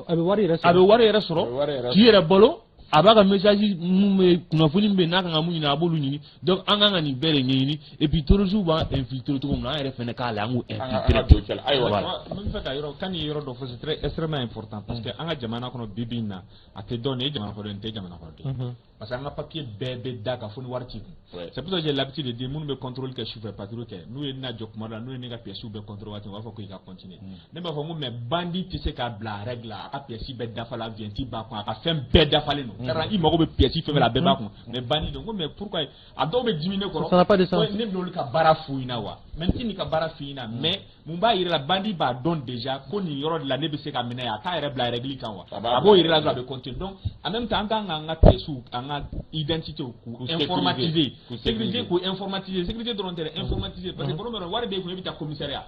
A bɛ wari yɛrɛ sɔrɔ. A bɛ wari yɛrɛ sɔrɔ k'i yɛrɛ balo. A b'a ka message mun bɛ, kunnafoni bɛ yen n'a kan ka mun ɲini, a b'olu ɲini. Donc an kan ka nin bɛɛ de ɲɛɲini. Et puis terroristes b'an infiltrer cogo min na, an yɛrɛ fɛnɛ k'a la, an k'u infiltrer. Ayiwa. N bɛ fɛ ka yɔrɔ kan ni yɔrɔ dɔ fɔ, c'est très extrêmement important, parce que an ka jamana kɔnɔ bi bi in na, a tɛ dɔn nin ye jamana kɔnɔden, nin tɛ jamana kɔnɔden, parce que an ka papier bɛɛ bɛ da kan fo ni wari t'i kun. C'est pour ça que j'ai l'habitude de dire, minnu bɛ contrôle kɛ sufɛ, patrouille kɛ, n'u ye ne jɔ kuma dɔ la, n'u ye ne ka pièces bɛɛ contrôle waati, u b'a fɔ ko i ka continuer. Ne b'a fɔ n ko mais bandit tɛ se k'a bila règle la, a ka pièce bɛɛ dafa la, vignette b'a kun, a ka fɛn bɛɛ dafalen don, i mago bɛ pièce fɛn fɛn la, a bɛɛ b'a kun, mais bandit don. N ko mais pourquoi a dɔw bɛ dimi ne kɔrɔ? Ça n'a pas de sens. Ne bɛ olu ka baara f'u ɲɛna wa, mais n tɛ nin ka baara f'i ɲɛna, mais mun b'a yira la, bandit b'a dɔn déjà ko nin yɔrɔ de la ne bɛ se ka minɛ, a t'a yɛrɛ bila règle kan wa, a b'o yira la dɔrɔn, a bɛ continuer. Donc en même temps, an kan k'an ka pièces, an ka identité k'u informatiser, sécurité k'u informatiser, sécurité dɔrɔn tɛ dɛ, informatiser, parce que bɔrɔ bɛ wari b'e kun, e bɛ taa commissariat,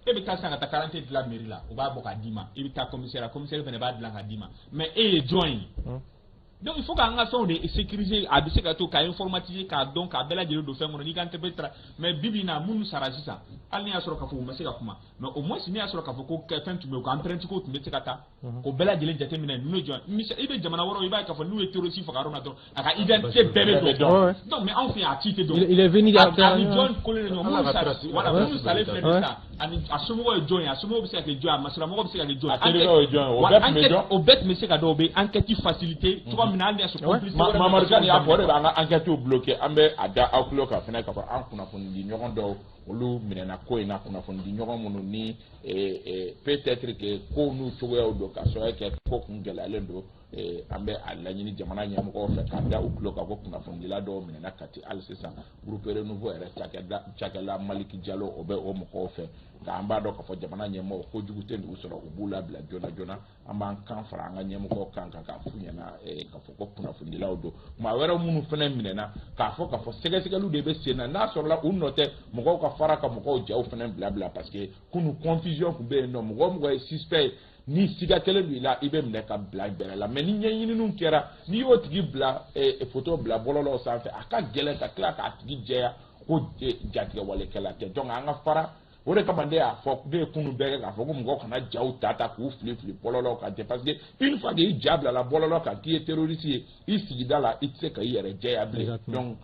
e bɛ taa sisan ka taa carte dilan mairie la, u b'a bɔ k'a d'i ma, i bɛ taa commissariat, commissaire fana b'a dilan k'a d'i ma, mais e ye jɔn ye? Donc il faut k'an ka fɛnw de sécuriser, a bɛ se ka to k'a informatiser, k'a dɔn, k'a bɛɛ lajɛlen don fɛn kɔnɔ n'i ka entreprise taara. Mais bi bi in na, minnu sara sisan, hali n'i y'a sɔrɔ k'a fɔ u ma se ka kuma, mais au moins n'i y'a sɔrɔ k'a fɔ ko fɛn tun bɛ yen, ko empreinte ko tun bɛ se ka taa k'o bɛɛ lajɛlen jateminɛ, ninnu ye jɔn ye? I bɛ jamana wɛrɛw, i b'a ye k'a fɔ n'u ye terroriste faga yɔrɔ min na dɔrɔn, a ka identité bɛɛ bɛ dɔn. Donc mais anw fɛ yan, a ci tɛ dɔn. Il est venu. A ni jɔn kolen don ɲɔgɔn, minnu salen, voilà, minnu salen filɛ nin sisan, ani a somɔgɔw ye jɔn ye, a somɔgɔw bɛ se ka kɛ jɔn ye, a masiramɔgɔw bɛ se ka kɛ jɔn ye, a terikɛw ye jɔn ye, o bɛɛ tun bɛ dɔn. O bɛɛ tun bɛ se ka dɔn, o bɛ enquête faciliter cogoya min na, hali n'a sɔrɔ complice wɛrɛ. Mamadu Kane y'a fɔ, o de b'an ka enquête bloqué. An bɛ a da aw tulo kan fɛnɛ k'a fɔ an kunnafoni di ɲɔgɔn dɔw, olu minɛna ko in na, kunnafoni di ɲɔgɔn minnu ni peut-être que kow n'u cogoyaw don, ka sababu kɛ ko kun gɛlɛyalen don. An bɛ a laɲini jamana ɲɛmɔgɔw fɛ k'a da u tulo kan ko kunnafonidila dɔw minɛna Kati hali sisan. Groupe Renouveau yɛrɛ cakɛda cakɛla Maliki Jalo, o bɛ o mɔgɔw fɛ, nka an b'a dɔn k'a fɔ jamana ɲɛmɔgɔw, kojugu tɛ n'u sɔrɔ, u b'u labila joona joona. An b'an kan fara an ka ɲɛmɔgɔw kan kan k'a f'u ɲɛna k'a fɔ ko kunnafonidilaw don. Maa wɛrɛ minnu fana minɛna, k'a fɔ sɛgɛsɛgɛliw de bɛ sen na, n'a sɔrɔla u nɔ tɛ, mɔgɔw ka fara ka mɔgɔw jaw fana bila bila, parce que kunu confusion tun bɛ yen nɔ. Mɔgɔ o mɔgɔ ye suspect ye, ni siga kelen don i la, i bɛ minɛ ka bila bɛrɛ la. Mais ni ɲɛɲininiw kɛra, n'i y'o tigi bila photo bila bɔlɔlɔw sanfɛ, a ka gɛlɛn ka tila k'a tigi jɛya ko jatigɛwalekɛla tɛ. Donc an ka fara o de kama, ne y'a fɔ, ne ye kunu bɛɛ kɛ k'a fɔ ko mɔgɔw kana jaw ta ta k'u fili fili bɔlɔlɔw kan ten, parce que une fois que i ja bilala bɔlɔlɔ kan k'i ye terroriste ye, i sigida la, i tɛ se ka i yɛrɛ jɛya bilen. Donc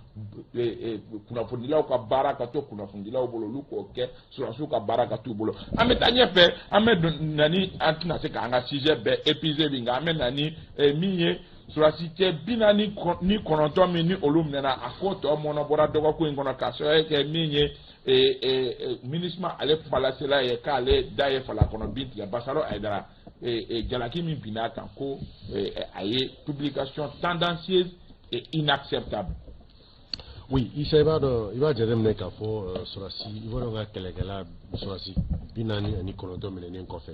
kunnafonidilaw ka baara ka to kunnafonidilaw bolo, olu k'o kɛ, sɔrɔdasiw ka baara ka t'u bolo. An bɛ taa ɲɛfɛ, an bɛ na ni, an tɛna se k'an ka sujet bɛɛ épuiser bi, nka an bɛ na ni min ye, sɔrɔdasi cɛ 49 min ni olu minɛna, a ko tɔ mɔnɔ bɔra dɔgɔkun in kɔnɔ, k'a sababu kɛ min ye, MINUSMA ale kumalasela ye k'ale da ye fala kɔnɔ bin tigɛ Basaro Hayidara, jalaki min binna a kan ko a ye publication tendancieuse et inacceptable. Oui, Isa, i b'a dɔn, i b'a jateminɛ k'a fɔ sɔrɔdasi, i b'a dɔn, ka kɛlɛkɛla sɔrɔdasi 49 minɛnen kɔfɛ,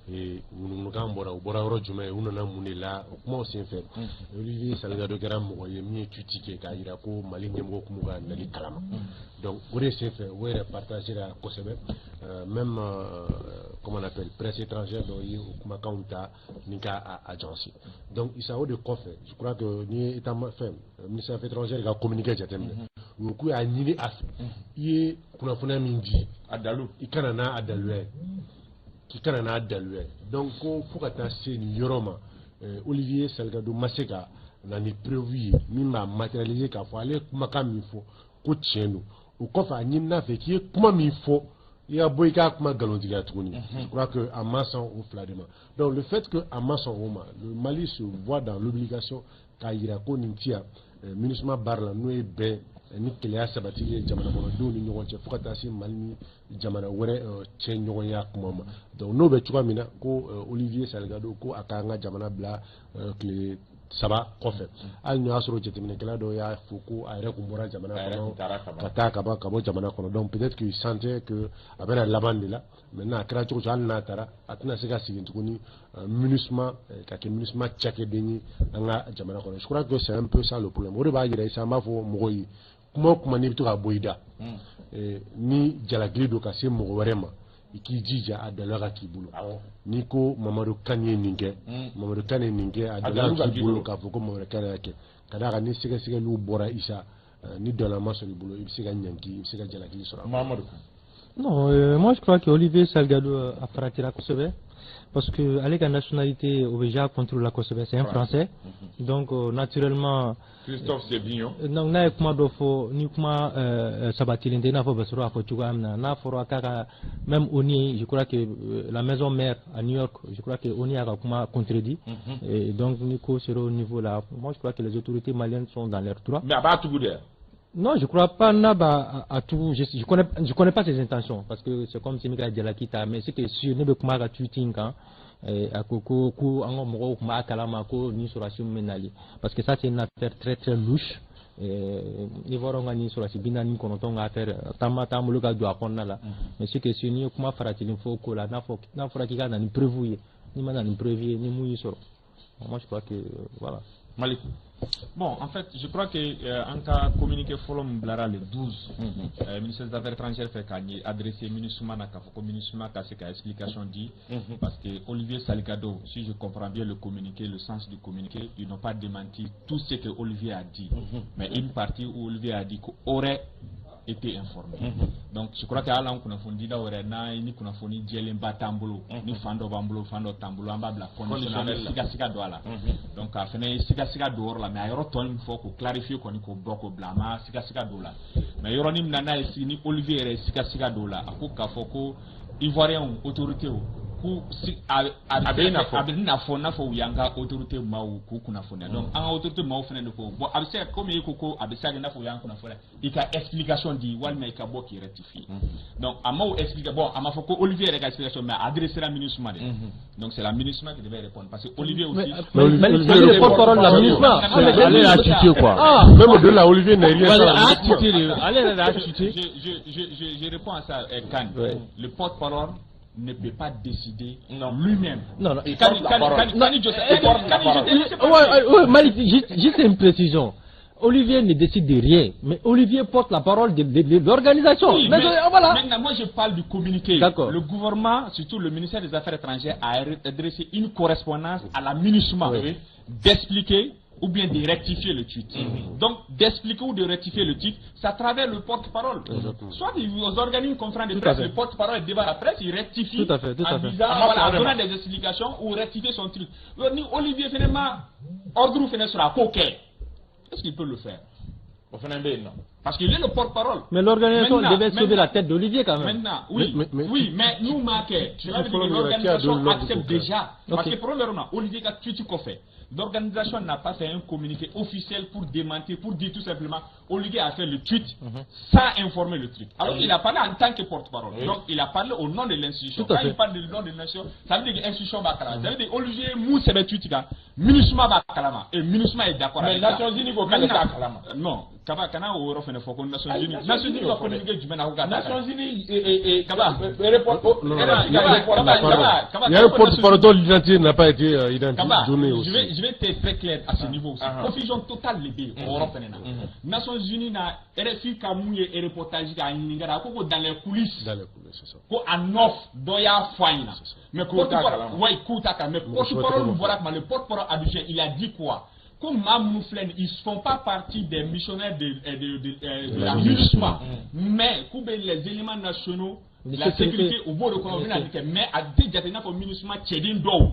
ŋunuŋunukan bɔra, u bɔra yɔrɔ jumɛn, u nana mun de la? O kumaw senfɛ, Olivier Salgado kɛra mɔgɔ ye min ye tweet kɛ k'a jira ko Mali ɲɛmɔgɔ kun b'u ka nali kalama. Donc o de senfɛ, o yɛrɛ partagera kosɛbɛ, même comment on appelle, presse étrangère dɔw ye o kumakanw ta ni ka a agencer. Donc Isa, o de kɔfɛ, je crois que n'i ye état fɛn ministère des Affaires étrangères ka communiqué jateminɛ, u ko k'u y'a ɲini a fɛ, i ye kunnafoniya min di, a dalu, i kana n'a a daluya ye, k'i kana n'a daluya ye. Donc ko fo ka taa se nin yɔrɔ ma, Olivier Salgado ma se ka na ni preuve ye min b'a matérialiser k'a fɔ ale ye kumakan min fɔ ko tiɲɛ don. O kɔfɛ, a ɲinina fɛ k'i ye kuma min fɔ I ka bɔ i k'a kuma nkalontigiya tuguni. Je crois que a ma sɔn o fila de ma. Donc le fait que a ma sɔn o ma, le Mali se voit dans l'obligation k'a yira ko nin ti yan MINUSMA baara la, n'o ye bɛn ni keleya sabatili ye jamana kɔnɔdenw ni ɲɔgɔn cɛ, fo ka taa se Mali ni jamana wɛrɛ cɛ ɲɔgɔnya kuma ma. Donc n'o bɛ cogoya min na, ko Olivier Salgado ko a k'an ka jamana bila tile 3 kɔfɛ, hali n'o y'a sɔrɔ jateminɛkɛla dɔw y'a fɔ ko a yɛrɛ kun bɔra jamana kɔnɔ ka taa ka ban ka bɔ jamana kɔnɔ. Donc peut-être qu'il sentait que a bɛna laban de la. Maintenant a kɛra cogo cogo, hali n'a taara, a tɛna se ka segin tuguni MINUSMA ka kɛ MINUSMA cakɛden ye an ka jamana kɔnɔ. Je crois que c'est un peu ça le problème. O de b'a yira sisan, an b'a fɔ mɔgɔw ye, kuma o kuma n'i bɛ to ka bɔ i da ni jalakili don ka se mɔgɔ wɛrɛ ma, i k'i jija a daluya ka k'i bolo. N'i ko Mamadu Kane ye nin kɛ, Mamadu Kane ye nin kɛ, a daluya k'i bolo k'a fɔ ko Mamadu Kane y'a kɛ. Ka d'a kan ni sɛgɛsɛgɛliw bɔra Isa, ni daluya ma sɔrɔ i bolo, i bɛ se ka ɲanki, i bɛ se ka jalakili sɔrɔ. Mamadu. Non, moi je crois que Olivier Salgado a faratira kosɛbɛ, parce que ale ka nationalité o bɛ ja contre la kosɛbɛ, c'est un Français. Donc naturellement Christophe Sévignon. Donc n'a ye kuma dɔ fɔ, ni kuma sabatilen tɛ, i n'a fɔ Basoro a fɔ cogoya min na, n'a fɔra k'a ka même ONU, je crois que la maison mère à New York, je crois que ONU a ka kuma contredit. Et donc ni ko sera au niveau là, moi je crois que les autorités maliennes sont dans leurs droits. Mais a b'a tugu dɛ. Non, je crois pas n'a b'a a tugu. Je connais pas ses intentions, parce que c'est comme si ne ka jalaki ta, mais c'est que sûr ne bɛ kuma ka tweet in kan, a ko ko ko an ka mɔgɔw tun b'a kalama ko ni sɔrɔdasi min bɛ nali, parce que ça c'est une affaire très très louche. Ivoirien ka ni sɔrɔdasi 49 ka affaire taama t'an bolo ka don a kɔnɔna la. Mais c'est que sûr n'i ye kuma faratilen fɔ ko la, n'a fɔ n'a fɔra k'i ka na ni preuve ye, n'i ma na ni preuve ye, ni mun y'i sɔrɔ, moi je crois que voilà. Malik. Bon, en fait, je crois que an ka communiqué fɔlɔ min bilara le 12, ministère des Affaires étrangères fɛ k'a adressé MINUSMA na, k'a fɔ ko MINUSMA ka se ka explication di, parce que Olivier Salgado, si je comprends bien le communiqué, le sens du communiqué, ils n'ont pas démenti tout ce que Olivier a dit, mais une partie où Olivier a dit qu'aurait été informé. Donc je crois que hali an kunnafonidilaw yɛrɛ, n'a ni kunnafoni jɛlenba t'an bolo, ni fan dɔ b'an bolo, fan dɔ t'an bolo, an b'a bila conditionnel, an bɛ siga siga don a la. Donc a fana ye siga siga don o yɔrɔ la, mais a yɔrɔ tɔ in fɔ k'o clarifier kɔni, k'o bɔ k'o bila, a ma siga siga don o la. Mais yɔrɔnin min na n'a ye sigi ni Olivier yɛrɛ ye siga siga don o la, a ko k'a fɔ ko Ivoirien autorité k'u si a a bɛ i n'a fɔ a bɛ i n'a fɔ n'a fɔ u y'an ka autorité maaw k'u kunnafoniya. Donc an ka autorité maaw fana de ko bon, a bɛ se ka komi e ko ko a bɛ se ka kɛ i n'a fɔ u y'an kunnafoniya, i ka explication di walima i ka bɔ k'i rectifier. Donc a ma o expliquer. Bon, a ma fɔ ko Olivier yɛrɛ ka explication, mais a adressé la MINUSMA de. Donc c'est la MINUSMA qui devait répondre, parce que Olivier aussi Mais le porte-parole de la MINUSMA. Ale y'a tweeté quoi. Ah. Même au-delà, Olivier n'a rien Ale fait. a tweeté de, ale yɛrɛ de y'a tweeté. Je réponds à ça, Kane. Ouais. Le porte-parole ne peut pas décider Non. lui-même. Non, non. Il Kane, porte la Kane, parole. Kane, Kane, Joseph, Il porte la Kane, parole. Ouais, Malik, juste une précision. Olivier ne décide de rien, mais Olivier porte la parole de l'organisation. Oui, mais, voilà. Maintenant, moi, je parle du communiqué. D'accord. Le gouvernement, surtout le ministère des Affaires étrangères, a adressé une correspondance à la MINUSMA d'expliquer ou bien de rectifier le tweet. Donc, d'expliquer ou de rectifier le tweet, c'est à travers le porte-parole. Soit ils organisent une conférence de Tout à presse, fait. le porte-parole est devant la presse, il rectifie Tout à fait, tout en à fait. disant, Ah, voilà, en vraiment. donnant des explications ou rectifier son truc. Donc, ni Olivier, finalement, ordre finalement sera coquet. Est-ce qu'il peut le faire? O fana bɛ yen nɔ. Parce qu'il est le porte-parole. Mais l'organisation Maintenant, devait sauver maintenant. la tête d'Olivier quand même. Maintenant, oui, oui, mais nous marquons, cela veut dire que Qui a donné l'organisation l'ordre accepte pour faire. déjà. Parce Ok. que premièrement, Olivier a tweeté qu'on fait. L'organisation n'a pas fait un communiqué officiel pour démentir, pour dire tout simplement, Olivier a fait le tweet sans informer le truc. Alors qu'il a parlé en tant que porte-parole. Donc il a parlé au nom de l'institution. Tout à Quand fait. il parle du nom de l'institution, ça veut dire que l'institution va kalama. Ça veut dire que Olivier Moussa tweet, MINUSMA va kalama. Et MINUSMA est d'accord Mais avec ça. Nations Unies ko k'ale t'a kalama. Non, Kaba, kana o yɔrɔ fɛnɛ fɔ ko Nations Ayi, Unies. Nations Nations Unies Unies ka y'o fɔ dɛ. communiqué jumɛn na ko k'a t'a kalama? Nations Unies Kaba. report Non, non, Kaba, non, Kaba, Kaba, Kaba, Kaba, Il y a un Kaba, porte-parole dont l'identité n'a pas été identifiée, Kaba, donnée je aussi. vais, je vais être très clair à ce niveau aussi. Ah, ah. Confusion totale de bɛ yen o yɔrɔ fɛnɛ na. Nations Unies na RFI ka mun ye reportage k'a ɲininka a ko ko dans les coulisses, Dans les coulisses, c'est ça. ko a nɔf dɔ y'a fɔ a ɲɛna. Mais K'u t'a porte-parole, kalama. ouais, k'u t'a kalama. Mais porte-parole Mɔgɔ bɔra kuma, le porte-parole adjoint, il a dit quoi? Ko maa minnu filɛ nin, ils font pas partie des missionnaires de la MINUSMA. Mais k'u bɛ les éléments nationaux De la sécurité. sécurité u b'o de kɔnɔ, u bɛna nin kɛ, mais a tɛ jate i n'a fɔ MINUSMA cɛden dɔw.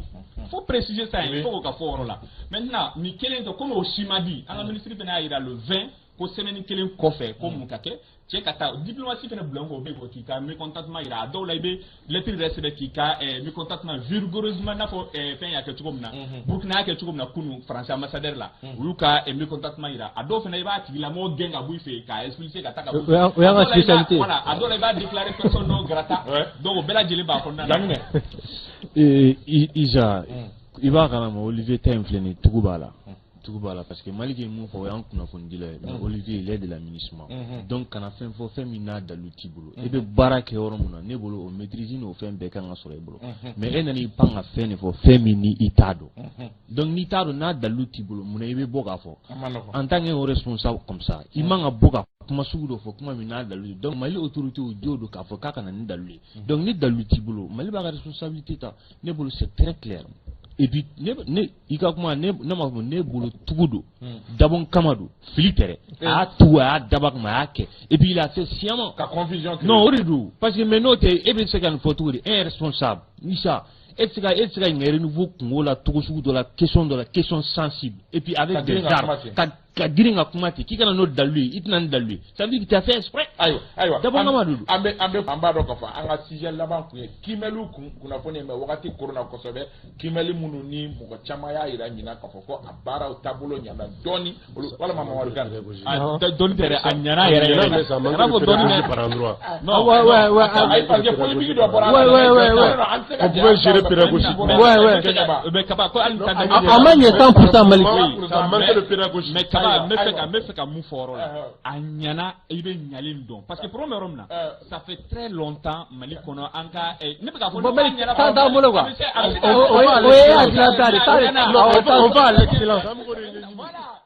Faut préciser ça, il faut k'o ka fɔ o yɔrɔ la. Maintenant, nin kelen tɛ, komi o si ma di, an ka ministre fana y'a jira le 20 Ko semaine kelen kɔfɛ, ko mun ka kɛ? Cɛ ka taa diplomatie fɛnɛ bila o bɛ yen, k'i ka mécontentement yira. A dɔw la, i bɛ lettre yɛrɛ sɛbɛn k'i ka mécontentement vigoureusement, n'a fɔ fɛn y'a kɛ cogo min na, Burkina y'a kɛ cogo min na kunun, Faransi ambassadeur la, u y'u ka mécontentement yira. A dɔw fɛnɛ, i b'a tigilamɔgɔ gɛn ka bɔ i fɛ yen, k'a expulser ka taa ka bɔ. O y'an ka spécialité. Voilà, a dɔw la, i b'a déclarer personne non grata. Donc o bɛɛ lajɛlen b'a kɔnɔna na. Laminɛ. Isa, i b'a kalama, Olivier ta in filɛ nin ye, tugu b'a la. Tugu b'a la parce que Malik ye mun fɔ, o y'an kunnafonidila ye, mais Olivier, il est de la MINUSMA. Donc kana fɛn fɔ fɛn min n'a dalu t'i bolo. E bɛ baara kɛ yɔrɔ min na, ne bolo, o maîtrise n'o fɛn bɛɛ kan ka sɔrɔ e bolo. Mais e nana i pan ka fɛn de fɔ, fɛn min ni i t'a dɔn. Donc n'i t'a dɔn, n'a dalu t'i bolo, munna i bɛ bɔ k'a fɔ? En tant que responsable comme ça, i man ka bɔ ka kuma sugu dɔ fɔ, kuma min n'a dalu. Donc Mali autorité jo don k'a fɔ k'a ka na ni dalu ye. Donc ni dalu t'i bolo, Mali b'a ka responsabilité ta. Ne bolo, c'est très clair. Et puis ne i ka kuma, ne m'a fɔ, ne bolo, tugu don, dabɔn kama don, fili tɛ dɛ. A y'a tugu, a y'a dab'a kama, a y'a kɛ, et puis il a fait sciemment. Ka confusion créer. Non, o de don, parce que mais n'o tɛ, e bɛ se ka nin fɔ cogo di? Un responsable, Isa, e tɛ se ka ɲinɛ Renouveau kungo la cogo sugu dɔ la, question dɔ la, question sensible, et puis avec des armes, ka girin ka kuma ten, k'i kana n'o dalu ye, i tɛna ni dalu ye, ça veut dire que tu as fait exprès. Ayiwa. Dabɔn kama de don. An bɛ an b'a dɔn k'a fɔ an ka sujet laban kun ye kiimɛliw kun kunnafoni ye, mais wagati koronna kosɛbɛ. Kiimɛli minnu ni mɔgɔ caman y'a yira ɲinan k'a fɔ ko a baaraw taabolo ɲɛna dɔɔni olu, walima Mamadu Kane? Dɔɔni tɛ dɛ, a ɲɛna yɛrɛ yɛrɛ. Kana fɔ dɔɔni dɛ par endroit. Non, ouais. Ayi, parce que polémique dɔ bɔra. Ouais. An tɛ se ka On pouvait gérer pédagogiquement. Ouais. Mais Kaba, ko hali A ma ɲɛ 100% Mali. Ça manque de pédagogie. Mais Kaba, n bɛ fɛ ka mun fɔ yɔrɔ la? A ɲɛna, i bɛ ɲalen dɔn, parce que problème bɛ yɔrɔ min na, ça fait très longtemps Mali kɔnɔ, an ka ne bɛ k'a fɔ. Bon, Mali temps t'an bolo quoi. O ye hakilina ta de. On va à l'excellence.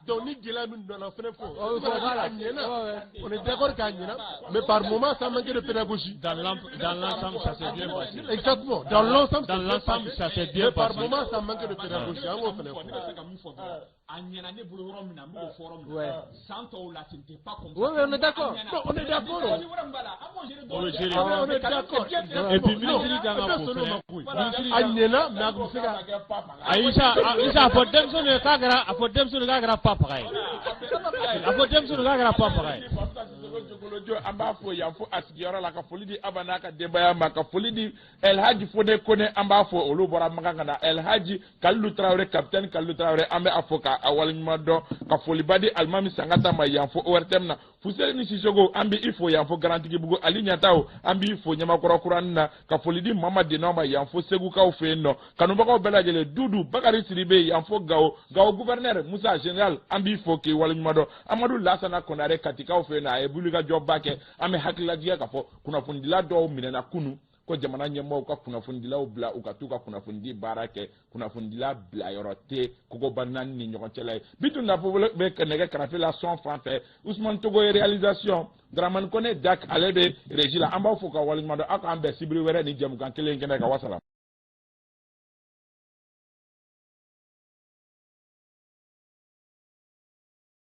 Donc ni gɛlɛya min donna fɛnɛ fɔ, a ɲɛna, on est d'accord k'a ɲɛna, mais par moment ça manquait de pédagogie. Dans l'ensemble, ça s'est bien passé. Exactement, dans l'ensemble. Dans l'ensemble, ça s'est bien mais par passé. moment ça manquait de pédagogie, an k'o fɛnɛ fɔ. Ne bɛ fɛ ka mun fɔ dɔrɔn, a ɲɛna ne bolo yɔrɔ min na, n b'o fɔ yɔrɔ min na, san tɔw la, ce n'était pas comme ça. Oui, on est d'accord. Non, on est d'accord. On le gère. On est d'accord. Et puis ministre kan ka fo fɛnɛ. A ɲɛna, mais a tun bɛ se ka. Ayi, Isa, Isa, a fɔ denmisɛnninw ye k'a kɛra, a fɔ denmisɛnninw k'a kɛra papaga ye. A fɔ denmisɛnninw k'a kɛra papaga ye. An b'a fɔ yan fo a sigiyɔrɔ la, ka foli di Aba n'a ka denbaya ma, ka foli di Elhaji Fode Kone, an b'a fɔ olu bɔra Makan ka na, Elhaji Kalilu Tarawele, capitaine Kalilu Tarawele, an bɛ a fɔ k'a waleɲuman dɔn, ka foliba di Alimami Sangata ma yan fo ORTM na. Fuseni ni Sisoko, an bɛ i fo yan fo Garantigibugu. Ali Ɲataw, an b'i fo Ɲamakɔrɔ kuranin na, ka foli di Mama Denɔ ma yan fo Segukaw fɛ yen nɔ. Kanubagaw bɛɛ lajɛlen, Dudu Bakari Sidibe yan fo Gawo, Gawo gouverneur Musa général, an b'i fo k'i waleɲuman dɔn. Amadu Lasana Konare, Katikaw fɛ yen nɔ, a ye wulikajɔba kɛ. An bɛ hakililajigin k'a fɔ kunnafonidila dɔw minɛna kunun, ko jamana ɲɛmɔgɔw ka kunnafonidilaw bila u ka t'u ka kunnafonidi baara kɛ. Kunnafonidila bilayɔrɔ tɛ kogoba naani ni ɲɔgɔn cɛla ye. Bitu Nafolo bɛ nɛgɛ karafe la sɔn fan fɛ, Usumani Togo ye réalisation, Dramani Kone Dak ale bɛ régie la. An b'aw fo ka waleɲuman dɔn. Aw k'an bɛn sibiri wɛrɛ ni jɛmukan kelen kɛnɛ kan. Wasala.